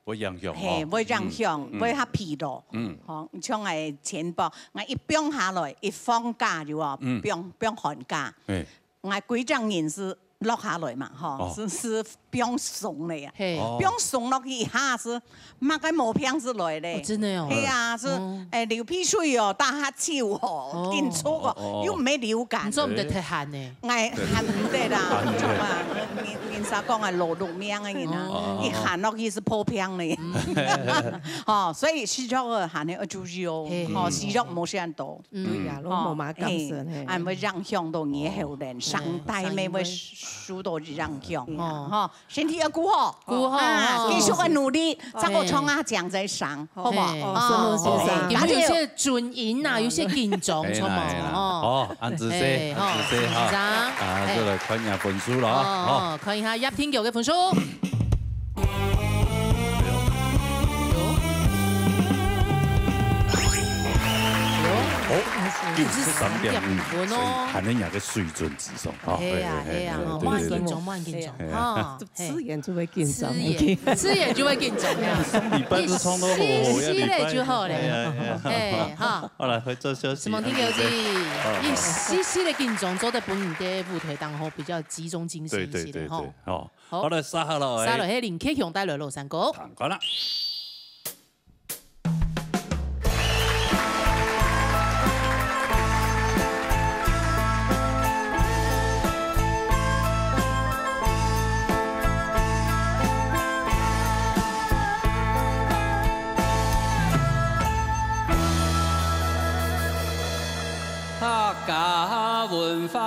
會影響吼。嘿，會影響，嗯，嗯。會較疲勞。嗯。吼，像𠊎前駁，𠊎一放下來，一放假就哦，嗯。放，放寒假。嘿。𠊎歸隻人係落下來嘛，吼，哦。係，係放鬆个啊。嘿。哦。放鬆落去一下係，麼个毛病係來咧。哦，真的哦。嘿啊，係，哦。誒，流鼻水哦，打哈欠哦，哦。緊促哦，哦，哦。又毋係流感。你做毋得忒閒呢。 𠊎還毋得啦，寒得。你，你，人家講啊，勞碌命个人啊，哦。一寒落去係破病咧。嗯。吼，所以食藥啊，還係愛注意哦。嘿。吼，食藥毋好食恁多。嗯。對啊，吼，攏無麼个感受，嘿，嘿。恁會影響到你个喉嚨，哦。聲帶乜會受到影響，哦。吼，身體愛顧好。顧好，啊，哦。繼續个努力，再過唱啊，嘿。講再上。 好無？嘿，哦，是，是，是，哦，是。今日有些準音啊，有些緊張，哎，著無？哎，哎，哦。好，恁仔細，嘿，恁仔細哈。好，緊張。啊，嘿。再來看一下分數囉，哦，好。哦，看一下葉天橋个分數。有。有。哦，九十三點五，九十三點五哦。所以還能有個水準之上，哦，嘿呀，嘿呀，嘿，嘿，嘿，哦，對，對，對。莫緊張，莫緊張，嘿。哦。 自然就會緊張。自然，自然就會緊張呀。上禮拜都唱到好好，一息息仔就好咧。哎呀，哎呀。哎，哈。好了，回做休息。什麼天氣？好，好。一息息个緊張，做得分你个舞台當中比較集中精神一些，對，對，對，吼。對，好。好。好了，續下來。續下來，係林克強帶來老山歌。聽歌啦。 客家文化。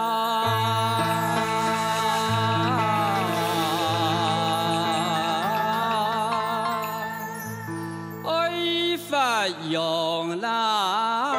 愛發揚啦！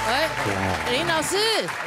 哎，林老老师，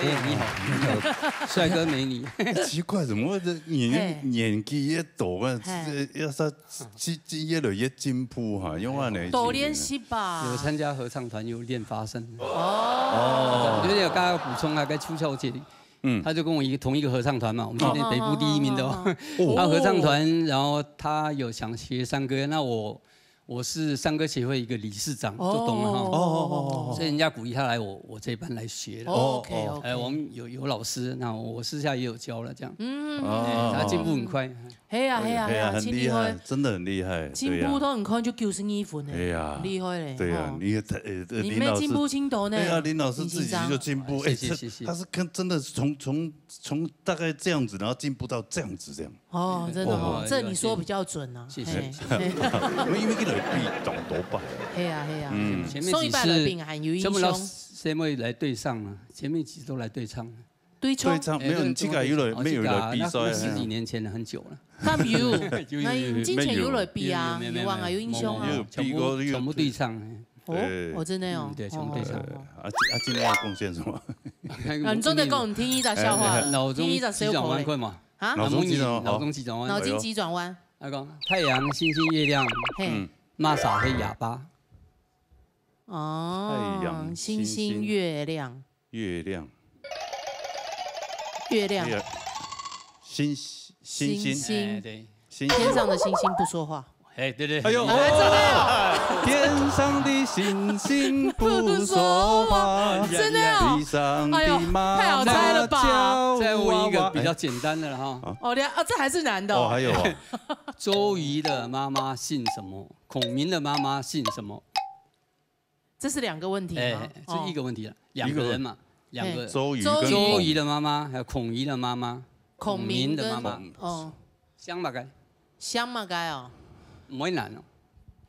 哎，你好，你好，帅哥美女。奇怪，怎么会这年，嘿。年纪越大啊，嘿。这，要是进，进，越来越进步哈，用啊呢？多练习吧。有参加合唱团，有练发声。哦。我觉得有刚刚补充啊，跟邱小姐，嗯。她就跟我一个，同一个合唱团嘛，我们今天北部第一名的哦。哦。她合唱团，然后她有想学山歌，那我，我是山歌协会一个理事长，哦。就懂了哈。哦，哦，哦，哦。所以人家鼓励她来我，我这班来学了。哦，OK，OK。哎，我们有，有老师，那我私下也有教了，这样。嗯。哦。哎，她进步很快。 係啊，係啊，係啊，係啊，很厲害，很厲害，真的很厲害，進步到你看就九十二分呢，對啊。很厲害嘞，對啊，吼。你也太，呃，呃，你没进步进多呢，林老师，對啊，林老师自己就进步，林先生。哎，这，谢谢，谢谢。他是跟，真的是从，从，从大概这样子，然后进步到这样子这样。哦，真的哦，哦，这你说比较准啊，谢谢。嘿，嘿。我们因为一个比当多吧。係啊，係啊，嗯。前面几次，上一拜来宾还有印象。全部老师，先会来对上了，前面几次都来对唱了。 对唱？对唱，没有，哎，你这个有了，对，对，没有了，比赛，哦，这个啊，那，那十几年前了，很久了。敢有？有，有，有，有。那你之前有来比啊，有，有，有，有啊，有印象啊。有，有比过，全部，有比。全部对唱，哎。哦，对。哦，真的哦。嗯，对，全部对唱。哦，哦，哦。啊，啊，今天要贡献什么？啊，你做得讲，听一个笑话，哎，哎，老中听一个笑话嘞。急转弯快嘛。啊？老中急转弯，好。老中急转弯。脑筋急转弯。那个太阳、星星、月亮，嘿。嗯。么个係哑巴？哦，太阳、星星、星星、月亮。 月亮。月亮。月，星，星星。星星。哎，对。星星。天上的星星不说话。哎，对，对。哎呦，哎，真的哦。天上的星星不说话，真的哦。地上的妈妈叫娃娃。哎呦，太好猜了吧。再问一个比较简单的了哈。哦，对啊，啊，这还是难的哦。哦，还有哦。周瑜的妈妈姓什么？孔明的妈妈姓什么？ 这是两个问题吗？哎，是一个问题了，哦。两个人嘛，两个。嘿。周瑜跟孔，周瑜的妈妈，还有孔明的妈妈，孔明跟，孔明的妈妈。哦。姓么个？姓么个哦？毋会难哦。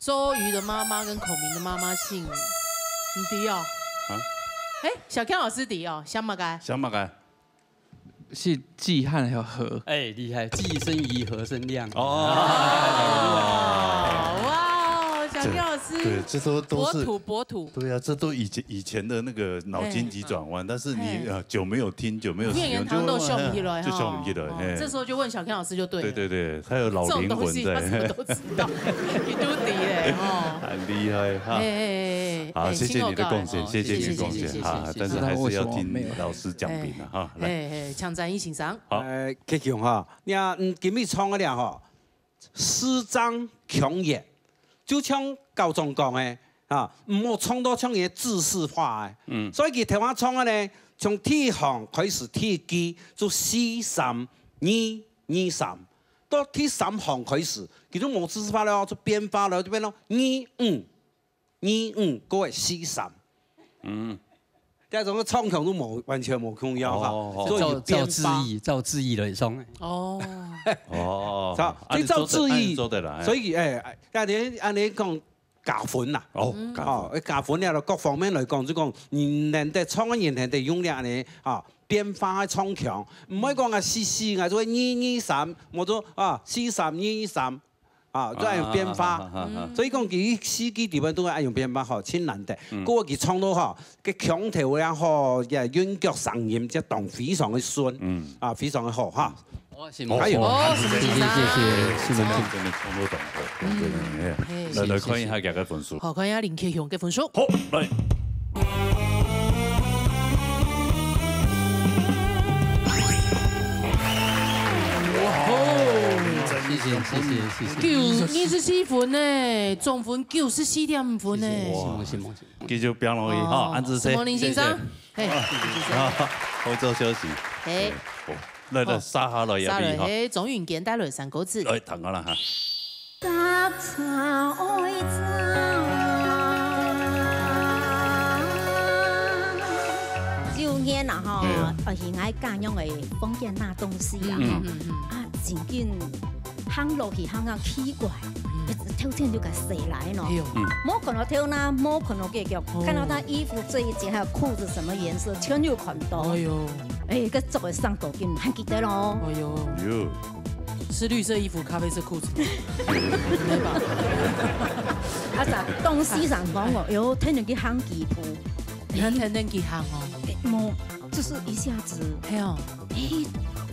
周瑜的妈妈跟孔明的妈妈姓，你知哦？啊？哎，小Ken老师知哦，姓么个？姓么个？ 是季汉和。哎，厉害，既生瑜，何生亮。哦。哇，哇，小Ken老师，这，对，这都，都是，博土，博土。对啊，这都以前，以前的那个脑筋急转弯，哎，但是你，哎。呃，久没有听，久没有使用，你也都想不起来哈。就，就想不起来，哦，哎。这时候就问小Ken老师就对了。对，对，对，他有老灵魂在。这种东西他什么都知道，你都知嘞，哦。很厉害哈。哎，哎，哎，哎，好，谢谢你的贡献，辛苦了，谢谢你的贡献，谢谢，谢谢，谢谢，谢谢。但是还是要听老师讲评了哈，来。哎，哎，请张毅先生。 好。呃，克强哈，你看，嗯，今日唱个了吼，詩章腔圓，就像校長讲个，啊，毋好唱到像个知識化个。嗯。所以佢頭下唱个呢，从第一行开始，第一句就四三二二三，到第三行开始，佢就無知識化了，就變化了，就變到二五。 二五，个个四三。嗯。這種个唱腔都無，完全無共樣哈，哦，哦。所以有變化。照，照字義，照字義來唱。哦。哦。照，啊，你做得，照字義，啊，你做得啦，哎。所以，哎，哎，恁樣，恁樣講加分啦。哦，嗯。加分。哦，加分了，各方面來講，就講你能得唱，你能得用了恁樣，啊，變化个唱腔，毋會講啊，四四，啊，就會二二三，無就，啊，四三二三。 啊，都愛有變化。啊，啊，啊，啊，啊。所以講，佢四句裡面都愛有變化吼，盡難得。嗯。不過佢唱到吼，个腔調也好，也韻腳聲音，這當非常个順，嗯。啊，非常个好哈。好，承蒙，哎喲。哦，承蒙先生。謝謝，謝謝，承蒙。真的唱到當好，嗯。真的，哎。嘿。來，來看一下佢个分數。好，看一下林克雄个分數。好，來。 謝謝，謝謝，謝謝。九，二十四分呢，總分九十四點五分呢。哇，承蒙，承蒙，承蒙。繼續拚落去，吼，哦，恁仔細。承蒙林先生。謝謝。嘿。啊，好做休息。嘿。好，來，來，好。續下來也比，吼。續下來，嘿，鍾允堅帶來山歌詞。來，聽好了哈。 舊年啊，吼，嗯。呃，係𠊎家鄉个豐原那東勢啊，嗯。吼，嗯，嗯，嗯。啊，真緊行落去，行到奇怪，嗯。一直透天就个水來咯。哎喲。嗯。無看到頭那，無看到結局，哦。看到他衣服這一件，還有褲子什麼顏色，全有看到。哎喲。哎，个著个衫都緊還記得咯。哎喲。喲。 是綠色衣服、咖啡色裤子嗎？對吧？啊，咋東勢上講哦，喲，天天去行幾步。你看天天去行哦。哎，我就是一下子，嘿哦，哎，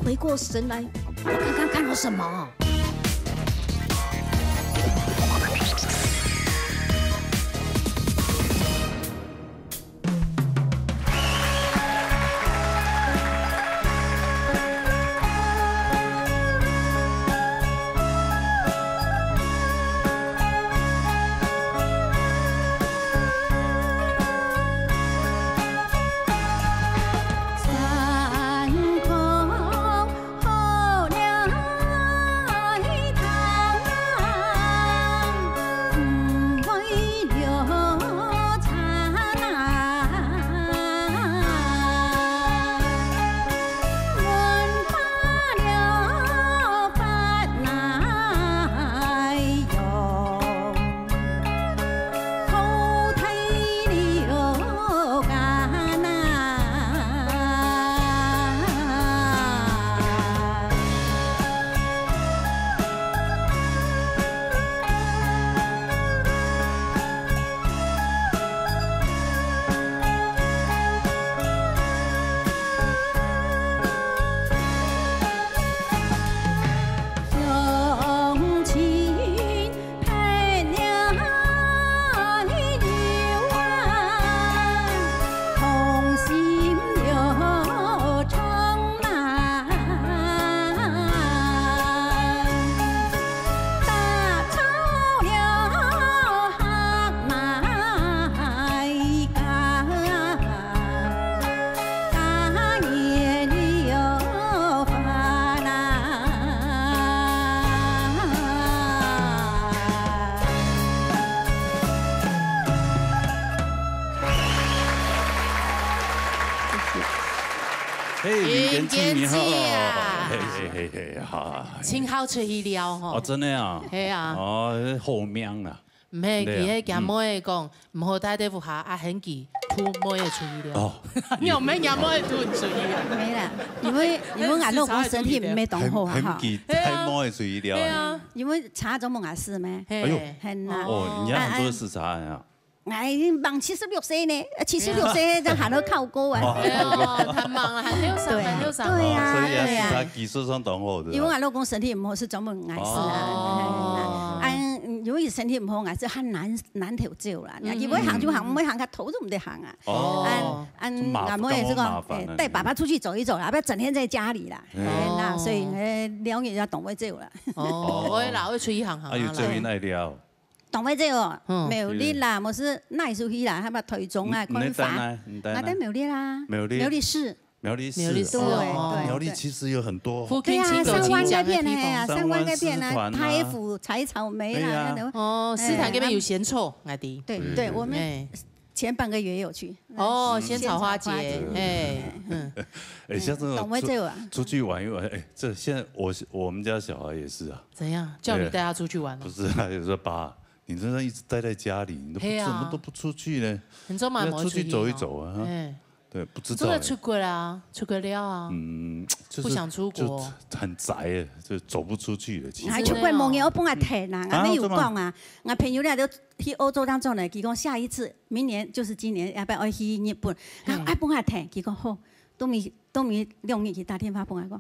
回过神来，我刚刚看到什么？嘿，云坚姐你好，云坚姐啊。嘿嘿嘿嘿，好。真好出去尞吼。哦，真的啊。嘿啊。哦，好命啊。毋係，嗯。佢係佢阿妹講，毋好帶在屋下，啊，喊佢渡妹仔出去尞。哦。你有沒有讓妹仔渡你出去啊？沒啦，因為，因為𠊎老公身體毋係當好啊，哈。喊，喊佢帶妹仔出去尞。對啊。因為茶總無礙事咩？嘿。哎喲。很難。哦，你要很多的視察呀。 哎，已經滿七十六歲呢，呃，七十六歲正還在靠過啊。哦。哎喲，太忙了，還六十，對啊，還六十。對啊，哦，所以也是他對啊。技術上當好的啊。因為𠊎老公身體毋好，係專門礙事啊。哦。哎，嗯，因為身體毋好，礙事還難，難調走啦。嗯。佢愛行就行，嗯。毋愛行，佢頭都毋得行啊。哦。哎，哎，就麻煩，𠊎妹也係講，麻煩了。哎，帶爸爸出去走一走啦，不要整天在家裡啦。嗯。哎，那所以，哦。哎，兩日要當會走啦。哦，哦。會啦，會出去行行啊啦。哎喲，這邊愛尞。 當會走哦，嗯。苗栗啦，無係哪出去啦，還有台中啊，嗯，你帶哪？你帶哪？𠊎帶苗栗啦，苗栗。苗栗市。苗栗市。苗栗市哦。對，對，苗栗其實有很多。對。附近親友親眷个地方。對啊，三灣該片，哎呀，三灣該片啊，三灣獅團啊。大湖採草莓啦，對啊。那種。哦，獅團該片有仙草，哎，𠊎知。對，對，我們哎。前半個月有去。哦，嗯。仙草花節，仙草花節。哎，嗯。哎，像這種出，當會走啊。出去玩一玩，哎，這現在我，我們家小孩也是啊。怎樣？叫你帶他出去玩哦？對。不是啊，有時候爸， 你真的一直待在家裡，你都不，嘿啊。怎麼都不出去呢？你做麼个無出去啊？要出去走一走啊，哈。嘿。對，不知道欸。做得出國啊，出國尞啊。嗯，就是，不想出國。就很宅欸，就走不出去了，其實。還出國無人愛幫𠊎跈啊，啊，𠊎有講啊，𠊎朋友咧都去歐洲當中呢，佢講下一次，明年就是今年，要不要去日本？嘿。啊，愛幫𠊎跈，佢講好，都沒，都沒兩日，佢打電話幫𠊎講，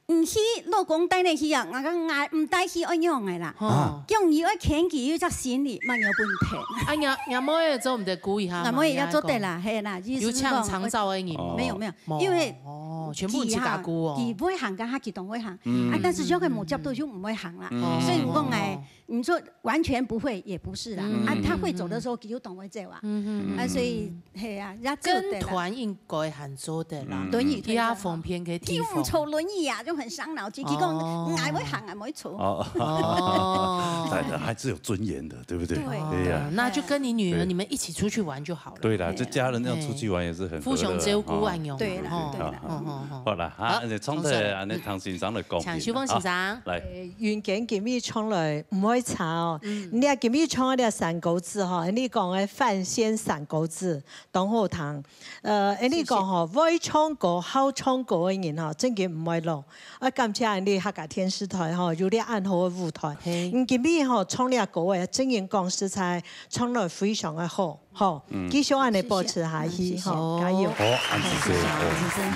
毋去，老公帶你去啊，𠊎講𠊎毋帶去愛仰仔啦。吼。啊。叫你愛牽佢有隻行李，莫讓分忒。啊，若，若妹仔做毋得顧一下嘛，𠊎妹仔也做得啦，嘿啦，意思係講，有請長照个人無？沒有，沒有，無。因為哦，全部自家顧哦。佢哈，佢毋會行，佢當會行。嗯。啊，但是如果無接到就毋會行啦。嗯。所以你講，哎，哦。你說完全不會也不是啦。嗯。啊，佢會走个時候，佢就當會走啊。嗯，嗯，嗯。啊，所以 係啊，也做得啦。跟團應該還做得啦，嗯。輪椅推車啊。去較方便个地方。佢毋坐輪椅啊，就很傷腦筋。佢講，哦。𠊎會行，𠊎毋會坐。哦。哦。還是有尊嚴的，對不對？對。對呀。哦，那就跟你女兒，對。你們一起出去玩就好了。對啦，對。這家人要出去玩也是很和樂啊。互相照顧恁樣。對啦，哦。對啦。好，好，好。好啦，哈，好，那就從頭，從頭。恁樣唐先生來講。請秀鳳先生。好，來。呃，云坚今晡日唱來毋會差哦。嗯。你看今晡日唱个這山歌子吼，你講个范仙山歌子， 當好聽。呃，恁呢講吼，會唱歌、好唱歌个人吼，真个毋會老。啊，感謝𫣆俚客家電視台吼，有這恁好个舞台。嘿。嗯，今晡日吼，唱這歌个，真經講實在，唱到非常个好，吼，嗯。繼續恁樣保持下去，謝謝。吼，加油。好，恁仔細，哦，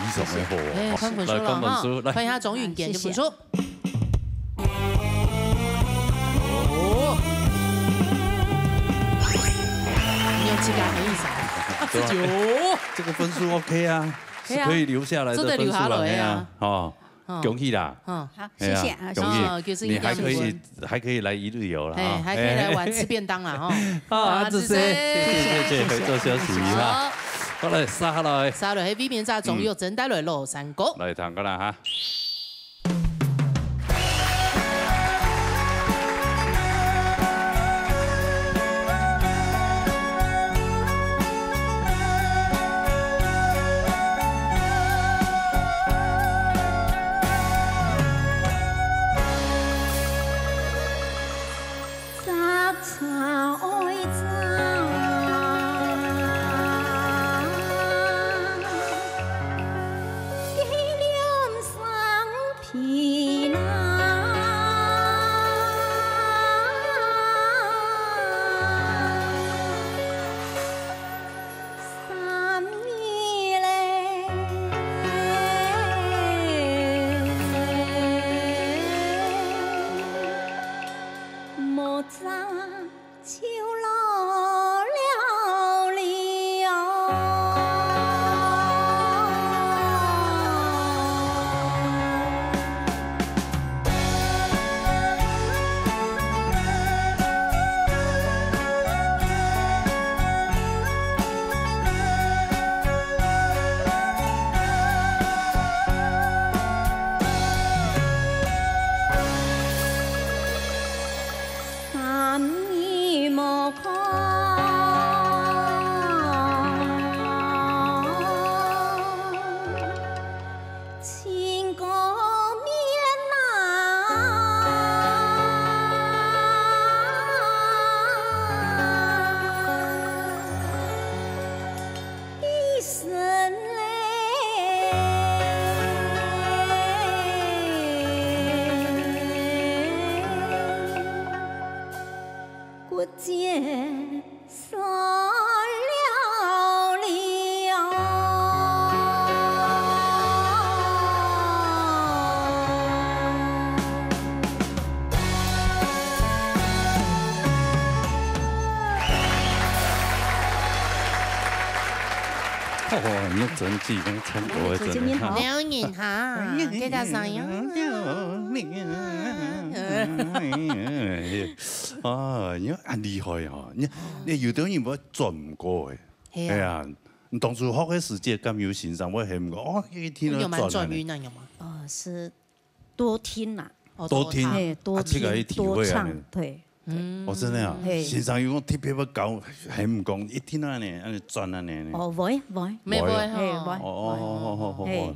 非常个好哦。哎，好，看分數了哈，來，看分數，來。看一下總運點，謝謝。分數。哦。你有自家个意思啊？十九。這個分數OK啊，可以啊。是可以留下來的分數了，做得留下來啊。哎呀，哦。 哦。恭喜啦！哦。好，哎呀，謝謝啊，恭喜！哦，就是你還可以，應該是還可以來一日遊了哈。哎，還可以來玩，哎。吃便當啦哈。好，啊，好，謝謝。謝謝，謝謝，謝謝。合作休息哈。好。好，來，接下來。接下來，係衛冕者鍾玉珍帶來老山歌。嗯。來，聽看啦哈。 哦，你真濟，你唱歌个真个哈。哎，主持人好。你好，你好，大家好。啊，你看恁厲害哦！你，你有兜人會轉毋過个。係啊。哎呀，你當初學个時節，敢有先生會喊講，哦，一定要轉啊？有蠻轉運啊，有嗎？哦，是 多聽啦。哦，多聽，多聽。哎，多聽，啊，自家去體會啊。多唱，對。嗯。哦，真个啊，嘿。先生有講特別要教，還毋講，一定要恁呢，恁呢轉恁呢呢。哦，會，會。會哦。會，會吼。哎，會，哦，哦，哦，哦，哦，會。哦。恁呢。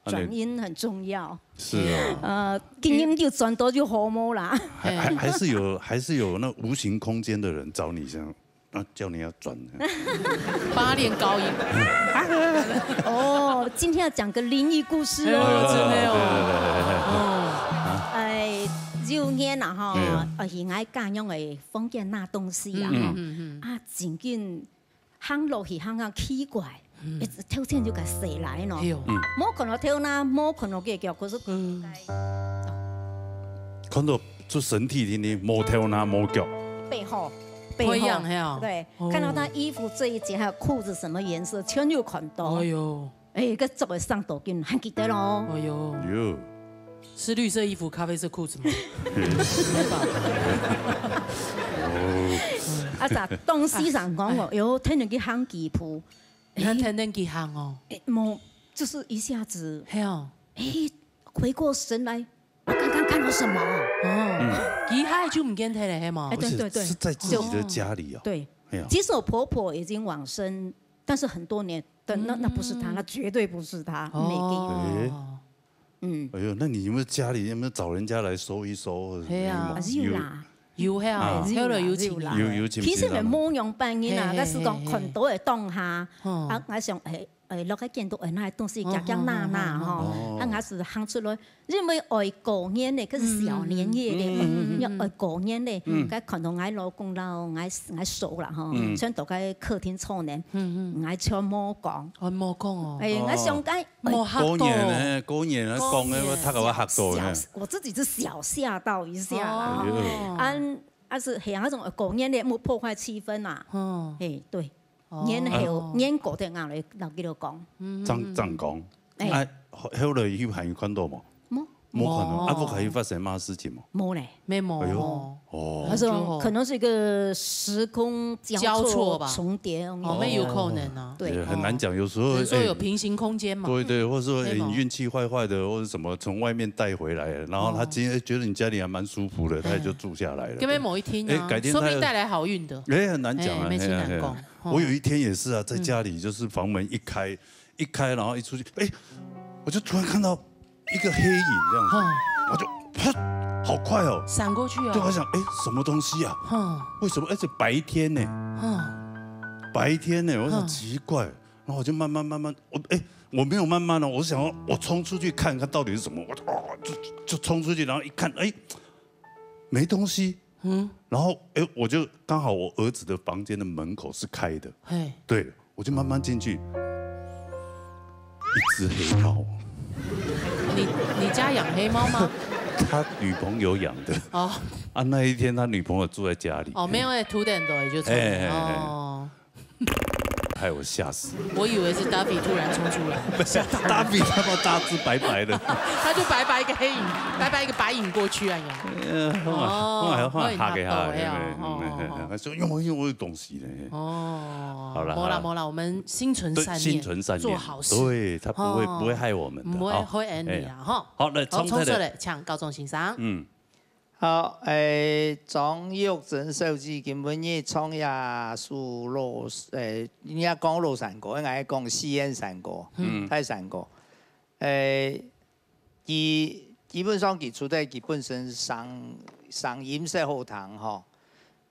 轉音很重要。是啊。呃，經驗就轉到就好無啦。還，還，還是有，還是有那無形空間的人找你這樣。 啊，叫你要轉。幫他練高音。哦，今天要講個靈異故事哦。哎呦，真的哦。哎，有年啦吼，哎呀。呃，係𠊎家鄉个福建那東西啊，嗯。吼。嗯，嗯，嗯。啊，真緊行落去，行行奇怪，嗯。一隻頭前就个誰來呢？哎呦。嗯。無看到頭那，無看到个腳，可是嗯。看到就身體定定，無頭那，無腳。背後。 背後。背影，係啊。對，哦。看到他衣服這一截，還有褲子什麼顏色，全有看到。哎呦。哎，該著个衫都緊，還記得咯。哎呦。喲。是綠色衣服、咖啡色褲子嗎？沒吧？哦。啊，咋，東西上講哦，有天天去行幾步。你還天天去行哦？哎，無，就是一下子。係哦。哎，回過神來， 我剛剛看到什麼？哦，嗯。佢還就毋見忒了，係無？哎，對，對，對。而且是在自己的家裡哦。對。哎呀。其實我婆婆已經往生，但是很多年，但那，那不是她，嗯。那絕對不是她，哦。沒給。哎。嗯。哎呦，那你有沒有家裡有沒有找人家來收一收，或者是什麼？哎呀。啊，有啦。有。有，係啊，啊。有啦，後來有請人。有啦。有，有請別人。其實也無樣般个啦，嘿，嘿，但是講，嘿，嘿。看到个當下，哦。啊，𠊎想，哎，哎，落个見到哎，那東西夾夾拿拿吼，哦。啊，𠊎係行出來，因為愛過年咧，可是小年夜咧，嗯，嗯，嗯，嗯。要愛過年咧，嗯。該看到𠊎老公摎𠊎，𠊎嫂啦吼，嗯。全都在客廳坐呢，嗯，嗯。𠊎全無講。哦，無講哦。哎，𠊎想該，哦。無嚇到。過年呢，過年啊，過年。講个，他給我嚇到呢。小，我自己是小嚇到一下啦。哦。哎呦。啊，啊是，嘿，那種過年咧，莫破壞氣氛啊。哦。嘿，對。 哦。年後，哦。年過得硬來，老佢就講。嗯。正，正講。哎。啊，後，後來佢還有看到無？無。無看到。無。啊，屋下有發生麼个事情無？無咧。沒有。哎喲，哦。他說就好。可能是一個時空交錯吧。交錯重疊。哦，那有可能啊。對。也很難講，哦。有時候，有時候有平行空間嘛。哎，對，對，或者說，哎，沒有。你運氣壞壞的，或者什麼從外面帶回來的，然後他今天，哦。哎，覺得你家裡還蠻舒服的，他也就住下來了。哎。根本某一天啊，哎，改天他說不定帶來好運的。哎，很難講啊，哎，沒情難講。嘿啊，嘿啊。 哦。我有一天也是啊，在家裡就是房門一開，嗯。一開，然後一出去，哎，我就突然看到一個黑影這樣子，嗯。我就，啪，好快哦。閃過去哦。對，我想，哎，什麼東西啊？嗯。為什麼？而且白天呢？嗯。白天呢，我想，嗯。奇怪，然後我就慢慢慢慢，我，哎，我沒有慢慢哦，我想要我衝出去看看到底是什麼，我，哦，就，就衝出去，然後一看，哎，沒東西， 嗯。然後，哎，我就剛好我兒子的房間的門口是開的，嘿。對，我就慢慢進去，一隻黑貓。你，你家養黑貓嗎？他女朋友養的。哦。啊，那一天他女朋友住在家裡。哦，沒有，哎，塗點的，也就，哎，哎，哎。哦。 害我嚇死。我以為是Daffy突然衝出來。不是，Daffy他媽大隻白白的。他就白白一個黑影，白白一個白影過去啊，有。哎呀，後來，哦，後來，後來嚇給他，後來嚇到，哎呀，哎，哦，哦，哦。他說，因為，因為我有東西呢。哦，好了，好了。沒啦，沒啦，我們心存善念，對，心存善念，做好事。對，他不會，哦，不會害我們的，不會，哈。會恩你啊，哎，哈。好，來，好，重出來。重出來，請教宗先生。嗯。 好，誒，張玉珍小姐今晡日唱這首老，誒，人家講老山歌，𠊎講四縣山歌，嗯。大山歌。誒，佢基本上佢除忒佢本身聲，聲音色好聽吼，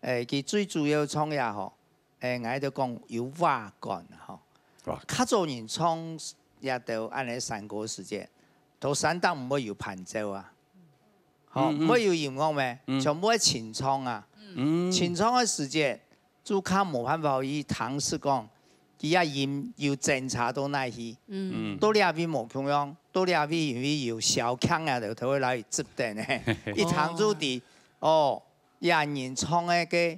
誒，佢最主要唱這吼， 誒，𠊎就講有話感吼。哇。較早人唱這兜恁呢山歌時節，都山頂毋會有伴奏啊，吼，嗯，嗯。毋會有音樂咩？嗯。全部係清唱啊。嗯。清唱个時節，就較無辦法去聽識講，佢个音有精差到哪去。嗯。嗯。到這位無共樣，到這位因為有小腔啊，就頭來接等呢。一聽就知，哦，這人唱个个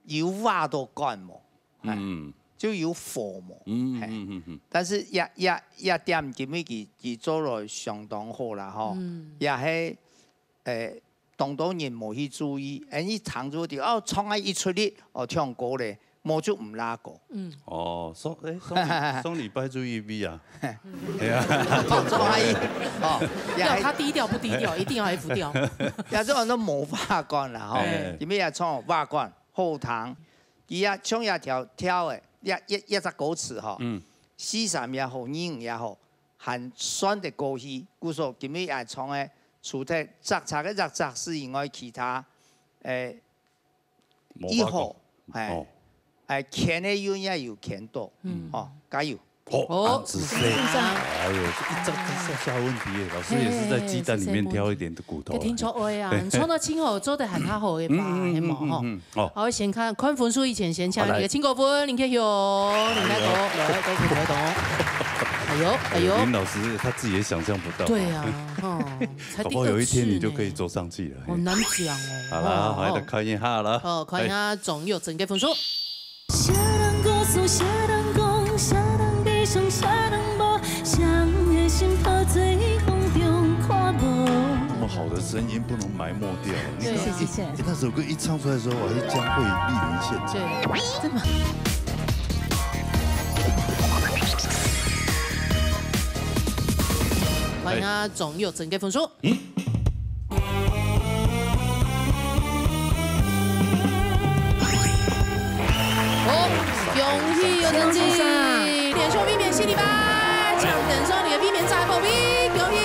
有話到感無？嗯。就有火無？嗯，嘿。嗯，嗯，嗯。但是這，這，這點今晡日佢，佢做來相當好啦，吼。嗯。也係，誒，當多人無去注意，誒，你聽著就，哦，唱啊一出力，哦，唱歌咧，無就毋拉歌。嗯。哦，上，誒，上禮，上禮拜就一位啊。對啊。唱啊一，哦，也係，要他低調不低調，一定要F調。也係安到無話感啦，吼。哎。今晡日也唱話感。 好聽。佢也唱一條調个，一，一，一隻歌詞吼，嗯。四三也好，二五也好，還算得過去。故所今晡日愛唱个，除忒䟘差个䟘差字以外，其他，誒，無法講。一號，哎，哦。哎，牽个韻也有牽到，嗯。哦，加油。 哦，好，恁仔細。先生。哎喲，這一張真是下問題耶，老師也是在雞蛋裡面挑一點的骨頭啊。嘿，這聽說，哎呀，你唱到清喉，做得還較好个吧，嗯，嗯，係無？嗯，嗯，嗯，哦。好，先看，看分數以前，先請你个清高分，林克雄，林克雄，來，來，來，來，哎呦，哎呦。林老師他自己也想象不到。對啊，吼，才第二次呢。搞不好有一天你就可以坐上去了，嘿。好難講哦。好啦，哦，好，來看一下啦。哦，看一下張玉珍个分數。 啥人告訴，啥人講，啥人悲傷，啥人無，啥人的心頭最風中看無。那麼好的聲音不能埋沒掉。你看，對啊。謝謝，謝謝。那首歌一唱出來的時候，我還將會莅臨現場。對，真的。歡迎啊，張玉珍个分數。 好，恭喜有成績！連續衛冕四禮拜，搶等送你个衛冕在後面，恭喜！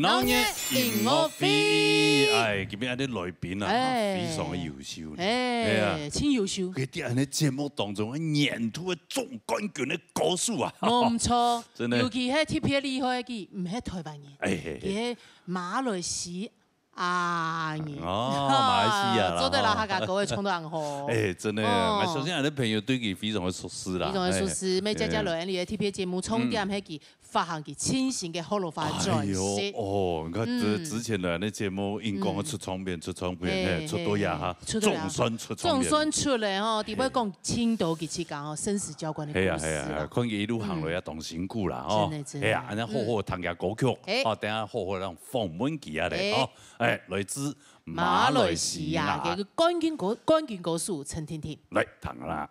鬧熱音樂會，哎，今日恁樣來賓啊，哎。非常个優秀呢。哎，哎呀。真優秀。佢在恁樣節目當中，年度个總冠軍个歌手啊。無毋著，真的。尤其係特別厲害个，佢毋係臺灣人，哎，嘿，嘿。佢係馬來西亞人。哦，馬來西亞啦，做得啦，吼。客家歌會唱到恁好。哎，真的，哦。𠊎相信𠊎个朋友對佢非常个熟識啦。非常个熟識，哎。每家家來，哎。𠊎个特別節目重點，嗯。係佢 發行佢全新个學老話專輯。哎喲，哦，你看這，嗯。之前的那節目，硬講要出唱片，嗯。出唱片，嘿，嘿，出到呀哈，嘿，出到呀。總算出唱片。總算出了吼，嘿。底背講青島佢去講吼，生死交關的故事啦。嘿呀，嘿呀，嘿呀，看佢一路行來也當辛苦啦，嗯。吼。真的，真的。嘿呀，恁樣好好聽佢歌曲，嗯。嘿。哦，等下好好讓訪問佢啊嘞，嘿。哦，哎，來自馬來西亞。馬來西亞，這個冠軍歌，冠軍歌手陳婷婷。來，聽啦。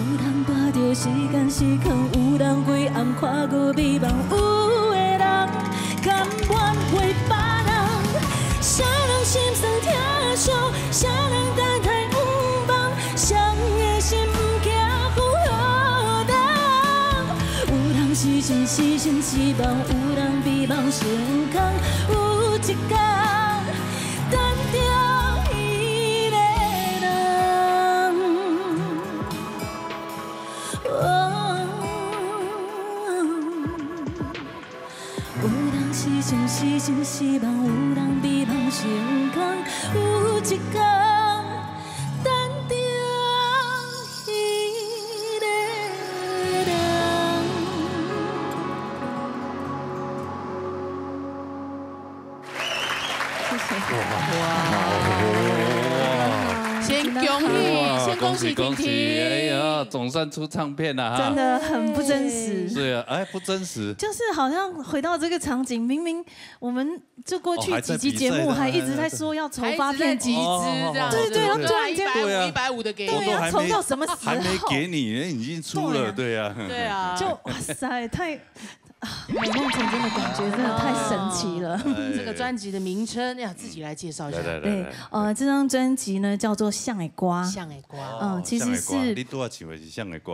有人跋著時間時空，有人規暗看過迷茫，有的人甘願為別人。啥人心酸疼惜，啥人等待願望，啥人的心毋驚負荷重。有人時常時常失望，有人迷茫成空，有一天等著伊的人。 有人時常時常失望，有人迷茫成空，有一天等著伊个人。謝謝。哇！先恭喜，哇，先恭喜婷婷。恭喜恭喜！哎呀，总算出唱片了哈。真的很不真实。对啊，哎，不真实。就是好像回到这个场景，明明我们就过去几期节目还一直在说要筹发片集，还一直在集资这样子，对，对，对，然后突然间，一百五，对啊。一百五的给你。对啊，我都还没，筹到什么时候？还没给你，已经出了，对啊。对啊。对啊。就，哇塞，太，啊，美梦成真的感觉真的太神奇了。哎。这个专辑的名称要自己来介绍一下。来，来，来，对，来。呃，这张专辑呢叫做《像的歌》。《像的歌》。嗯，哦，其实是，《像的歌》，你拄仔唱的是《像的歌》？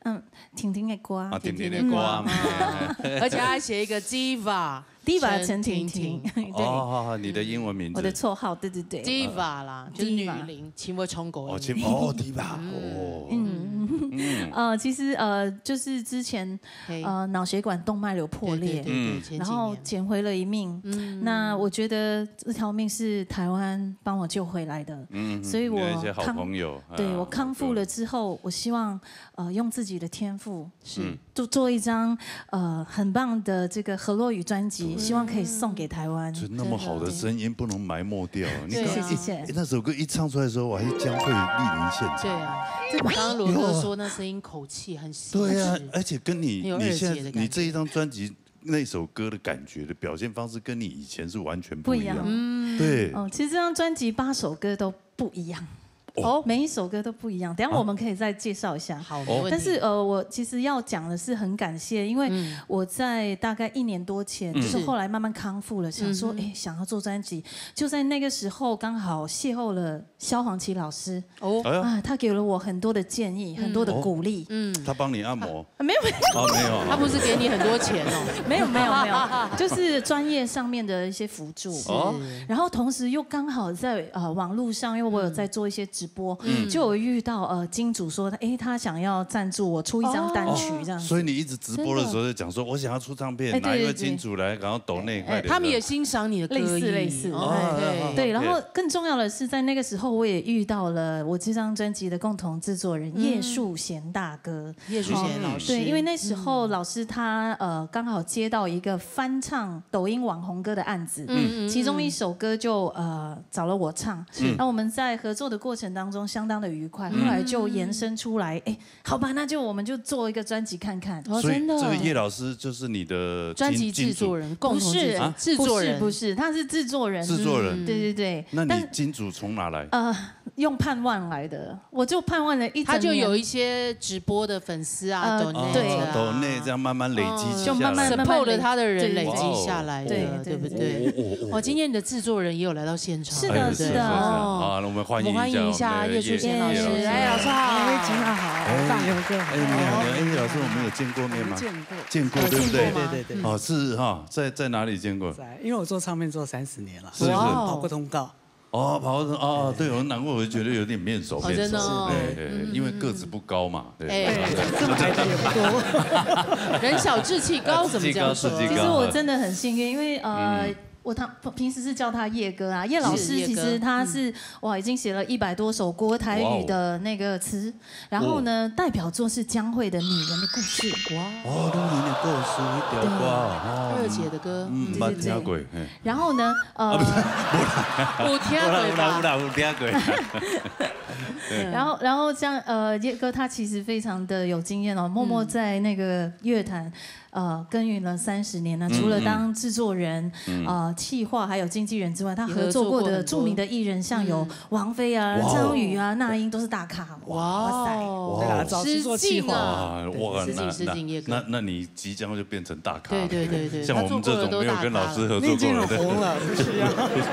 嗯，婷婷的歌。啊，婷婷的歌。婷婷的歌。嗯。而且他还写一个 Diva Diva 陈婷婷。陈婷婷。对。哦，好，好，你的英文名字。我的绰号，对，对，对。Diva 啦，就是女 Diva。灵，请我冲狗哦，音。请，哦，Diva，嗯。哦。嗯。嗯。呃，其实，呃，就是之前，嘿。呃，脑血管动脉瘤破裂，对，对，对，嗯。前几年。然后捡回了一命。嗯。那我觉得这条命是台湾帮我救回来的，嗯，所以我有一些好康，朋友，对，啊，我康复了之后，好朋友。我希望，呃，用自己的天赋，是。嗯。 就做一张，呃，很棒的这个河洛语专辑，对。希望可以送给台湾。就那么好的声音，真的。不能埋没掉。你刚，对啊。谢谢，谢谢。那首歌一唱出来的时候，我还去江蕙莅临现场。对啊，刚刚罗哥说那声音口气很细致，对啊，而且跟你，很有二姐的感觉。你现在，你这一张专辑那首歌的感觉的表现方式，跟你以前是完全不一样。不一样。嗯。对。哦，其实这张专辑八首歌都不一样。 哦。每一首歌都不一样，等一下我们可以再介绍一下。啊。好，没问题。但是，呃，我其实要讲的是很感谢，因为，嗯。我在大概一年多前，嗯。就是后来慢慢康复了，想说，嗯哼。诶，想要做专辑，就在那个时候刚好邂逅了萧煌奇老师。哦。哎呀。啊，他给了我很多的建议，嗯。很多的鼓励。哦。嗯。他帮你按摩？啊，没有，没有。哦，没有啊。他不是给你很多钱哦？没有，没有，没有，就是专业上面的一些辅助。是。哦。然后同时又刚好在，呃，网络上，因为我有在做一些直播，嗯。就有遇到，呃，金主说，诶，他想要赞助我出一张单曲这样子。哦。所以你一直直播的时候就讲说，真的。我想要出唱片，哎，对，哪一位金主来，对，对。然后抖内，哎，快点的。他们也欣赏你的歌艺。类似，类似，哦，哎，对。对，OK。然后更重要的是，在那个时候我也遇到了我这张专辑的共同制作人，嗯。叶树贤大哥。 叶树贤老师。对，因为那时候老师他，嗯。呃，刚好接到一个翻唱抖音网红歌的案子，嗯，嗯，其中一首歌就，呃，找了我唱。是。那我们在合作的过程当中相当的愉快，嗯。后来就延伸出来，诶，好吧，那就我们就做一个专辑看看。哦，所以真的。这个叶老师就是你的金，专辑制作人，金主。共同制作，不是，啊？制作人。不是，不是，他是制作人。制作人。嗯。对，对，对。那你，但金主从哪来？呃，用盼望来的。 我就盼望了一整年。他就有一些直播的粉丝啊，呃，抖内啊。对。哦，抖内这样慢慢累积起下来。哦。就慢慢，慢慢累积。support了他的人累积下来的，对，哇哦。对，对，对。对，对。哦，哦，哦，哦。哇，今天你的制作人也有来到现场，是的，对不对？是的。哎，是，是，是。哦。好，那我们欢迎一下我们欢迎一下我们的叶，叶树贤老师。叶老师。哎，老师好。哎，金娜好，哎，大牛哥好。哎，你好，哎，叶老师，我们有见过面吗？我们见过。见过，对不对？有见过吗？对，对，对，对。哦，是哈，在，在哪里见过？在，因为我做唱片做三十年了，是，是。哇哦。跑过通告。 哦，跑到，哦，对，我难怪我就觉得有点面熟，哦，面熟。真的哦。对，对，对，嗯，因为个子不高嘛，对。哎。这么矮的也不多。人小志气高，怎么这样说？志气高，志气高。其实我真的很幸运，因为，呃，嗯。我，他，平时是叫他叶哥啊，叶老师其实他是，是，叶哥。嗯。哇，已经写了一百多首郭台语的那个词，哇哦。然后呢，哦。代表作是江蕙的《女人的故事》。哇。哦，《女人的故事》一条歌啊，对。哦。二姐的歌。嗯，嗯，对，对，对。捌听过，嘿。 然后呢，呃，啊，不是，有听过啦，有啦，有啦，有听过。然后，然后像，呃，叶哥他其实非常的有经验哦，默默在那个乐坛，呃，耕耘了三十年呢，除了当制作人、呃企划还有经纪人之外，他合作过的著名的艺人，像有王菲啊、张宇啊、那英都是大咖。哇塞！对啊，早期做企划。哇，哇，失敬那失敬叶哥那那那你即将就变成大咖了。对对对对像我们这种没有跟老师合作过的，你已经很红了，不需要。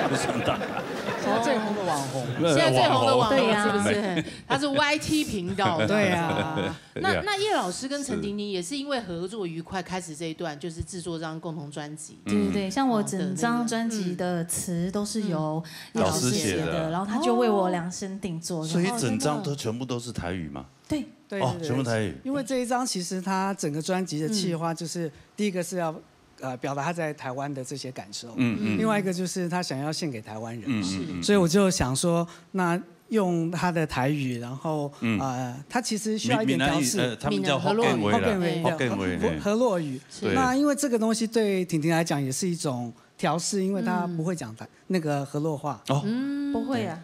不算大咖。现在最红的网红。现在最红的网红对呀是不是？他是 Y T 频道的。对啊。那那叶老师跟陈婷婷也是因为合作愉快，开始这一段就是制作这张共同专辑。对对对，像我整张专辑的词都是由老师写写的然后他就为我量身定做，所以然后整张都全部都是台语嘛？对对对对哦全部台语因为这一张其实他整个专辑的企划就是第一个是要呃表达他在台湾的这些感受，嗯嗯另外一个就是他想要献给台湾人，嗯嗯嗯，所以我就想说，那用他的台语，然后呃，他其实需要一点调试，呃，他们叫闽南河洛语福建话啦，福建话福建话，嘿河洛语。对那因为这个东西对婷婷来讲也是一种调试，因为她不会讲台那个河洛话。哦，不会啊，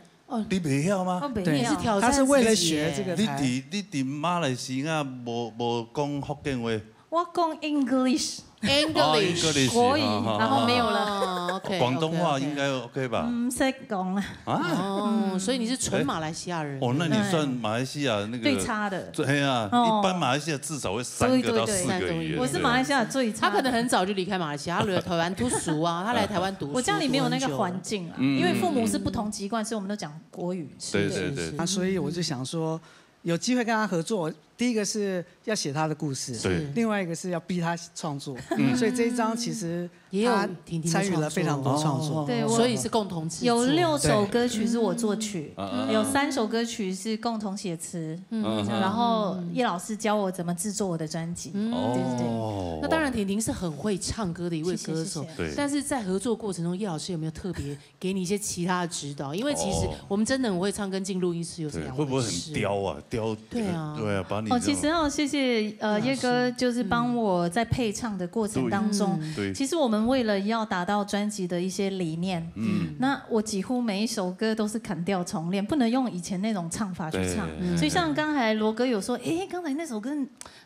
你袂晓吗我？没对有也是挑战她是为了自己耶学这个才。你在你在马来西亚无无讲福建话？我讲 English 哦 English ，English，国语，好好然后没有了。好哦，OK，广东话应该 OK 吧？唔识讲啊，啊，哦，所以你是纯马来西亚人。哦，那你算马来西亚那个最差的。最黑啊，哦一般马来西亚至少会三个到四个语言。对对对我是马来西亚最差的。他可能很早就离开马来西亚，他留在台湾读书啊，他来台湾读书。我家里没有那个环境。境啊，嗯因为父母是不同籍贯，所以我们都讲国语。对对对，啊，所以我就想说，有机会跟他合作，第一个是要写他的故事，对另外一个是要逼他创作，所以这一张其实也有他婷婷的参与了非常多创作。创作对我所以是共同制作。有六首歌曲是我作曲，嗯有三首歌曲是共同写词，嗯然后叶老师教我怎么制作我的专辑。嗯对对对。哦那当然，婷婷是很会唱歌的一位歌手，谢谢谢谢对但是在合作过程中，叶老师有没有特别给你一些其他的指导？因为其实哦我们真的很会唱，跟进录音室有是对，两会不会回事。很刁啊？刁，对啊对啊，把你哦，这种其实哦，谢谢呃叶哥，就是帮我在配唱的过程当中，对其实我们为了要达到专辑的一些理念，嗯，那我几乎每一首歌都是砍掉重练，不能用以前那种唱法去唱。对所以像刚才罗哥有说，诶，刚才那首歌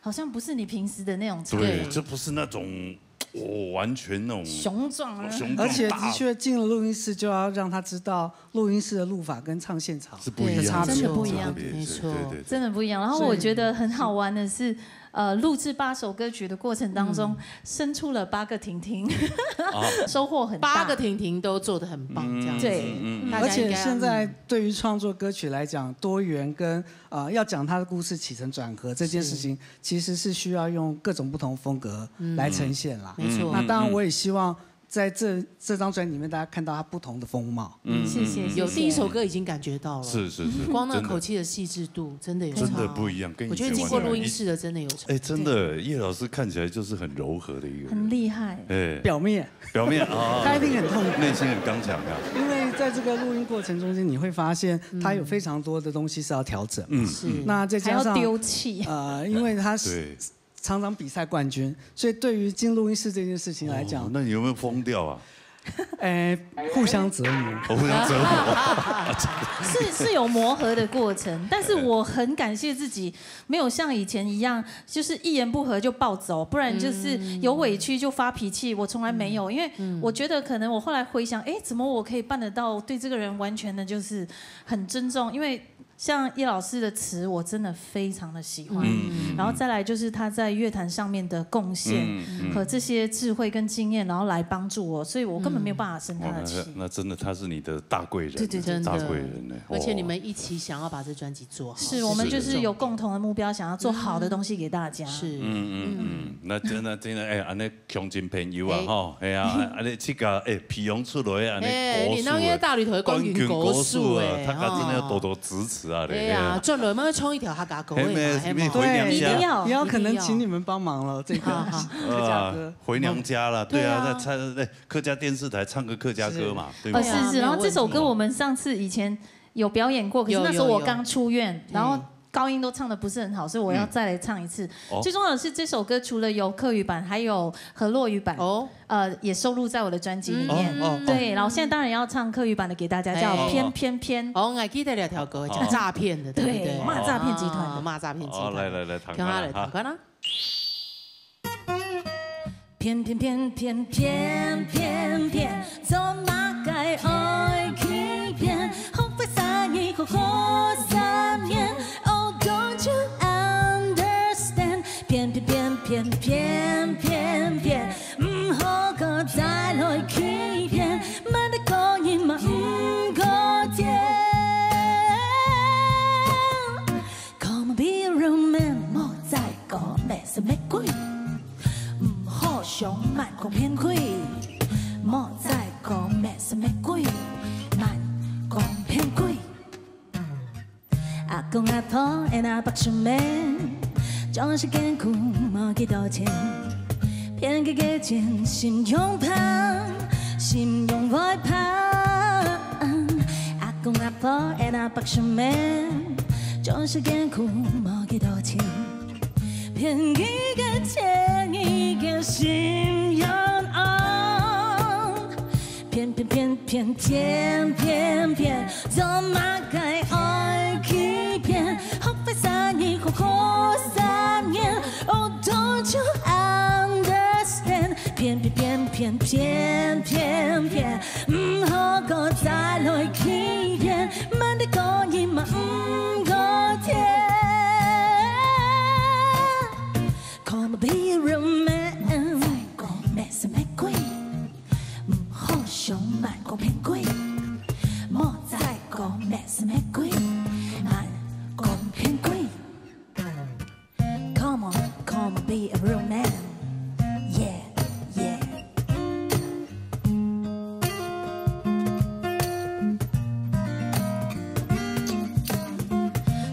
好像不是你平时的那种唱法。对，这不是那种哦完全那种雄壮啊，雄壮而且的大确进了录音室，就要让他知道录音室的录法跟唱现场是不一样的，的差别。真的不一样差别没错对对对，真的不一样。然后我觉得很好玩的是，呃，录制八首歌曲的过程当中，生出了八个婷婷，收获很大。八个婷婷都做得很棒，这样子。对嗯大家应该而且现在对于创作歌曲来讲，多元跟呃要讲他的故事起承转合这件事情，其实是需要用各种不同风格来呈现啦。没错那当然，我也希望在这这张专辑里面，大家看到他不同的风貌。谢谢，谢谢有第一首歌已经感觉到了，是是是，光那真的口气的细致度真的有差哦真的不一样，跟以我觉前得经过录音完全一室的真的有差。哎，真的，叶老师看起来就是很柔和的一个人，很厉害。哎，表面他一定很痛苦。内心很刚强啊。因为在这个录音过程中间，你会发现他有非常多的东西是要调整。嗯，是那再加上还要丢弃，呃，因为他对，常常比赛冠军，所以对于进录音室这件事情来讲，哦那你有没有疯掉啊？哎，互相折磨。我互相折磨。是是有磨合的过程，但是我很感谢自己，没有像以前一样，就是一言不合就暴走，不然就是有委屈就发脾气。我从来没有，因为我觉得可能我后来回想，哎，怎么我可以办得到？对这个人完全的就是很尊重，因为像叶老师的词，我真的非常的喜欢。然后再来就是他在乐坛上面的贡献和这些智慧跟经验，然后来帮助我，所以我根本没有办法生他哇，的气那。那真的他是你的大贵人，对对对真的大贵人呢。而且你哦们一起想要把这专辑做好，是我们就是有共同的目标，想要做好的东西给大家。是嗯嗯嗯，那真的真的哎，安尼乡亲朋友啊哎吼，哎呀，安尼自家哎培养出来安哎，尼你那个大旅头的冠军歌手哎，大家真的要多多支持啊，哎呀，转来嘛要冲一条客家歌的嘛，嘿咩嘿嘛咩回娘家一定要也要可能请你们帮忙了，这个好好客家歌。回娘家了，对啊，对啊在唱在客家电视台唱个客家歌嘛，对吧呃，？是是，没有然后这首问题歌我们上次以前有表演过，可是有那时候有我刚出院，然后高音都唱的不是很好，所以我要再来唱一次。哦最重要的是，这首歌除了有客语版，还有河洛语版，哦，呃，也收录在我的专辑里面。哦哦哦对，然后现在当然要唱客语版的给大家，叫哎《偏偏偏》。哦，我还记得两条歌，讲诈骗的，对不对？对，骂诈骗集团的。啊骂诈骗集团。好，来来来，弹听下来，看啊看看啊。偏偏偏偏偏偏偏，做麼个愛欺騙？學會三年，好好三年，Oh, don't you understand？偏偏偏偏偏偏偏，毋好閣再來欺騙，慢得過日嘛毋過天。Come on, be a real man，莫再講mix and match，毋好想慢講偏開，莫再講mix and match，慢講偏開。阿公阿婆and阿伯叔姆，總是艱苦無幾多錢，騙佢个錢信用歹，信用會歹。阿公阿婆and阿伯叔姆，總是艱苦無幾多錢，騙佢个錢，佢个信用。偏偏偏偏偏偏偏，做麼个愛欺騙？學會三年，好好三年，Oh, don't you understand？偏偏偏偏偏偏偏，毋好閣再來欺騙，慢得過日嘛毋過天。Come on, be a real man，莫再講mix and match，毋好想慢講偏開，莫再講mix and match，慢講偏開。Come on, come on, be a real man。Yeah, yeah。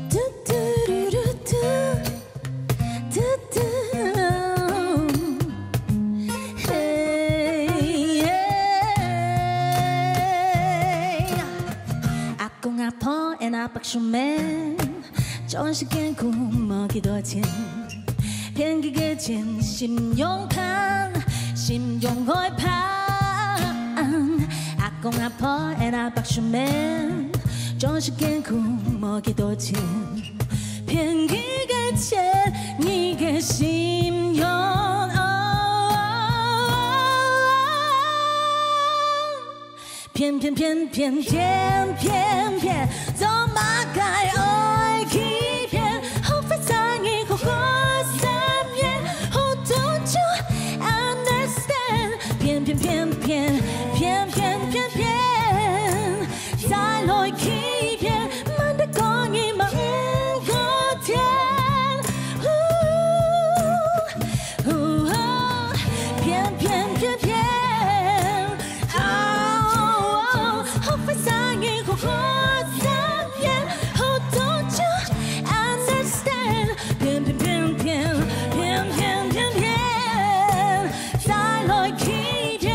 嘟嘟嘟嘟嘟，嘟嘟。嘿，嘿。阿公阿婆and阿伯叔姆，總是艱苦無幾多錢，騙佢个錢信用歹，信用會歹。阿公阿婆and阿伯叔姆，總是艱苦無幾多錢，騙佢个錢，佢个信用。偏偏偏偏偏偏偏，做麼个愛欺騙？學會三年，好好三年，Oh, don't you understand？偏偏偏偏偏偏偏偏，再來欺騙，慢得過日嘛毋過天。 偏偏偏偏，哦，學會三年，好好三年，Oh, don't you understand？偏偏偏偏偏偏偏偏，再來欺騙，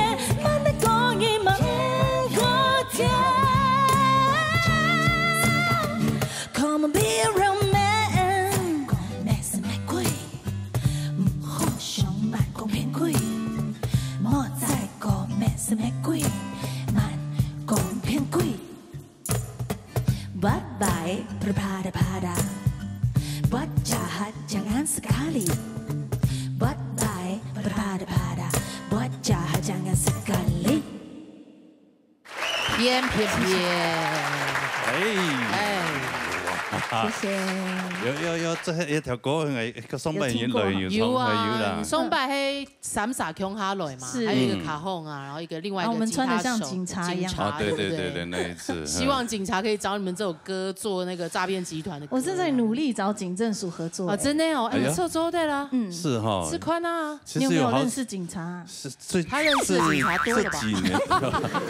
慢得過日嘛毋過天。Come on, be a real man。講mix and match，毋好想慢講偏開，莫再講mix and match，慢講偏開。Buat baik pada-pada, buat jahat jangan sekali. Buat baik pada-pada, buat jahat jangan sekali。 偏偏偏。哎，哎，謝謝。有有有，這一條歌，哎，个上擺已經來有唱，有啊，哎，有啦。上擺係三儕共下來嘛，是。還有一個卡洪啊，然後一個另外一個啊，我們穿得像吉他手，警察一樣。警察，啊，對對對對，對不對？那一次，希望警察可以找你們這首歌做那個詐騙集團的歌啊。我正在努力找警政署合作。哦，真的哦，哎，哎呀。你做做對了，嗯，是哈。試看啊。其實有好，你有沒有認識警察啊？是最，他認識的警察多了吧？這，這幾年，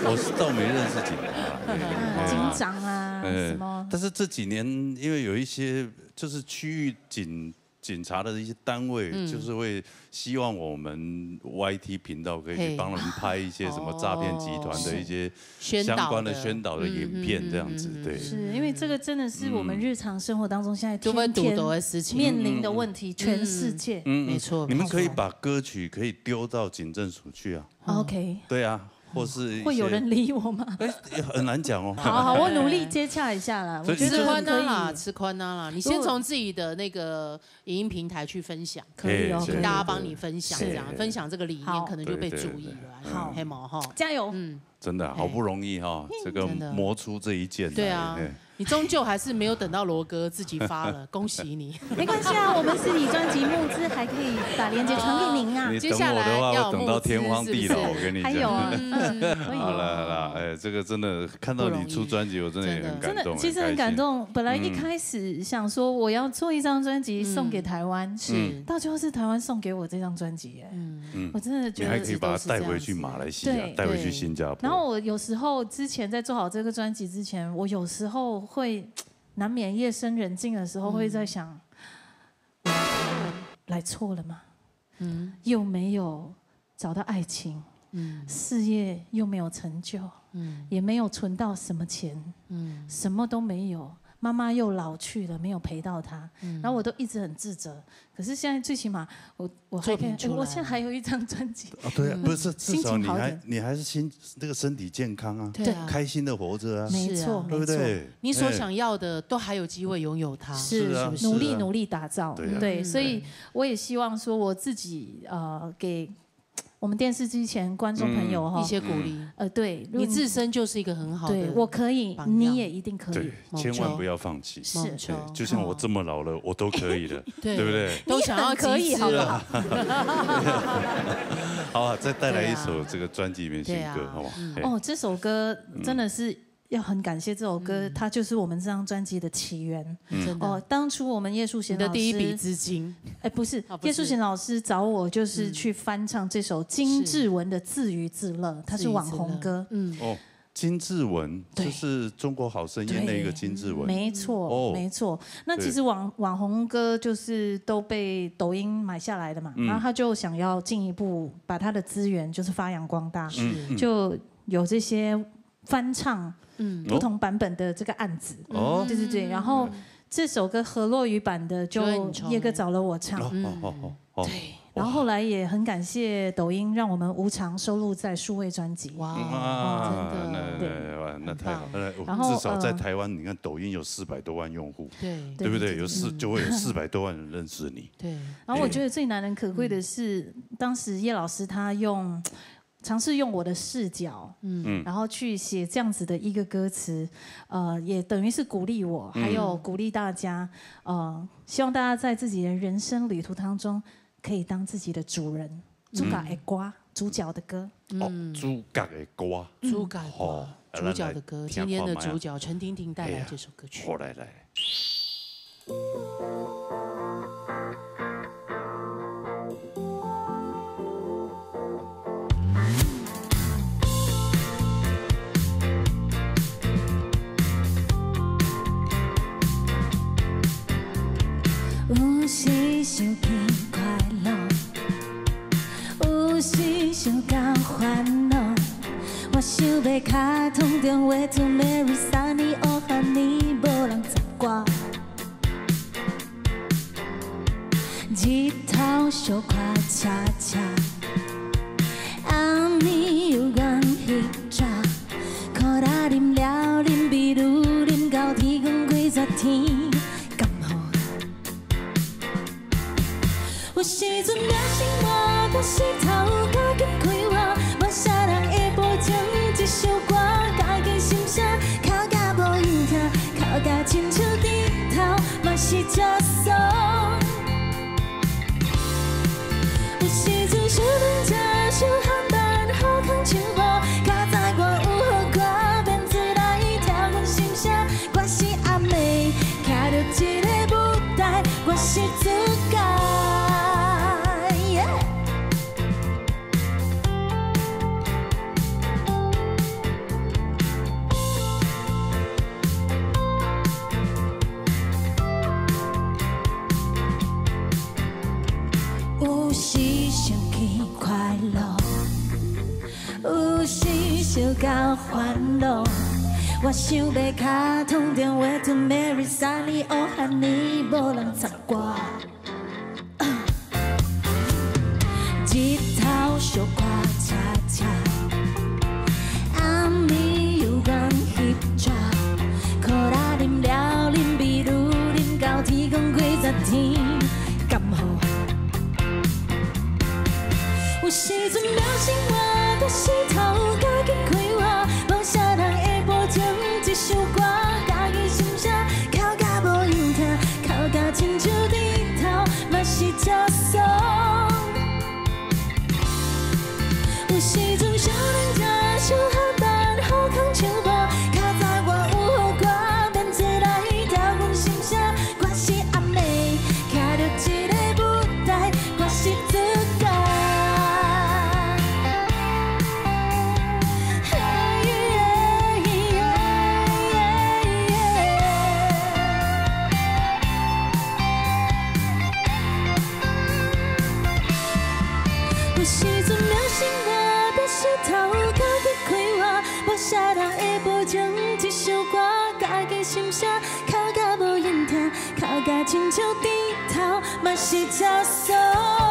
我是倒沒認識警察啦。哎，哎呀。警長啊，哎，什麼？但是這幾年，因為有一些就是區域警，警察的一些單位，嗯。就是會希望我們Y T頻道可以去，嘿。幫他們拍一些什麼詐騙集團的一些，哦。宣導的。相關的宣導的影片這樣子，嗯，嗯，嗯，嗯，對。嗯。是，因為這個真的是我們日常生活當中現在就會堵到的事情。天天面臨的問題，嗯。全世界。嗯，嗯。沒錯，你們可以把歌曲可以丟到警政署去啊。沒錯。OK。對啊。或是一些会有人理我吗？哎，很难讲哦。好好，我努力接洽一下啦。所以你就我觉得可以。吃宽啊啦，吃宽啊啦。你先从自己的那个影音平台去分享，可以哦，哎，可以。大家帮你分享，是。这样分享这个理念，好。可能就被注意了。对，对，对。好。黑毛哈，加油。嗯，真的好不容易哈，这个真的。磨出这一剑来，对啊，嘿。你终究还是没有等到罗哥自己发了，恭喜你。没关系啊，我们实体专辑募资还可以把链接传给您啊。你等我的话，接下来要募资，我等到天荒地老，是不是？我跟你讲。还有啊，嗯，可以哦。好了好了，哎，这个真的看到你出专辑，我真的也很感动，真的，其实很感动。很开心。本来一开始想说我要做一张专辑送给台湾，嗯。是。到最后是台湾送给我这张专辑耶。嗯。嗯。我真的觉得你还可以把它带回去马来西亚，一直都是这样子。对。带回去新加坡。对。然后我有时候之前在做好这个专辑之前，我有时候会难免夜深人静的时候会在想，嗯。来错了吗？嗯。又没有找到爱情，嗯。事业又没有成就，嗯。也没有存到什么钱，嗯。什么都没有。妈妈又老去了，没有陪到她，嗯。然后我都一直很自责。可是现在最起码我，我还可以，作品出来了。我现在还有一张专辑。哦，对啊，嗯。不是，至少你还，心情好一点。你还是心，那个身体健康啊，对啊。开心地活着啊，没错，是啊。对不对？没错。你所想要的都还有机会拥有它，哎。是，是啊。是不是？努力努力打造，对啊。对，所以我也希望说我自己，呃，给我们电视机前观众朋友哈，嗯。一些鼓励。呃，对，如果你，你自身就是一个很好的榜样。对，我可以，你也一定可以。对，千万不要放弃。是。没错。对，就像我这么老了，我都可以了，对。对不对？都想要集资了。你很可以，好不好？好啊，再带来一首这个专辑里面新歌，对啊。好不好？嗯。哎。哦，这首歌真的是要很感谢这首歌，嗯。它就是我们这张专辑的起源。嗯。真的。哦，当初我们叶树贤老师，你的第一笔资金。哎，不是，哦，不是。叶树贤老师找我就是去翻唱这首金志文的《自娱自乐》，是。它是网红歌。自娱自乐。嗯。哦，金志文，对。就是《中国好声音》那个金志文。对，没错，哦。没错。那其实网，对。网红歌就是都被抖音买下来的嘛，嗯。然后他就想要进一步把他的资源就是发扬光大，是。嗯，嗯。就有这些翻唱，嗯。不同版本的这个案子。哦。对对对，然后这首歌河洛语版的就就很红。叶哥找了我唱。哦，哦，哦，哦，哦。对，然后后来也很感谢抖音，让我们无偿收录在数位专辑。哇，哇，真的。那，对。那，那，那太好了。很棒。然后，至少在台湾，呃，你看抖音有四百多万用户，对。对不对？对，对，对。有四，嗯。就会有四百多万人认识你。对。然后我觉得最难能可贵的是，嗯。当时叶老师他用 尝试用我的视角，嗯。嗯。然后去写这样子的一个歌词，呃，也等于是鼓励我，嗯。还有鼓励大家，呃，希望大家在自己的人生旅途当中，可以当自己的主人，嗯。主角的歌，主角的歌。哦，嗯。主角的歌。主角的歌，哦，主角的歌，咱来听看覓啊。今天的主角陈婷婷带来这首歌曲。哎呀，好，来，来。 有时想起快乐，有时想到烦恼。我想要卡通中Where to Mary Sunny Oh Honey无人插我。日头小可赤赤，暗暝又愿翕遮，可乐啉了啉，比如啉到天光开煞天，敢好？ 有时阵也生活，我是头甲紧开我，无啥人会保证这首歌，家己心声，哭甲无人听，哭甲亲像猪头，嘛是接受。有时阵想问这首汉版好空唱无，佳哉我有好歌，免出来听阮心声，我是阿妹。 徛著这个舞台，我是主角。Yeah。有时想起快乐， 有时想到烦恼，我想要卡通中Where to Mary Sunny Oh Honey无人插我。日头小可赤赤，心聲，哭甲無人聽，哭甲親像豬頭，嘛是赤手。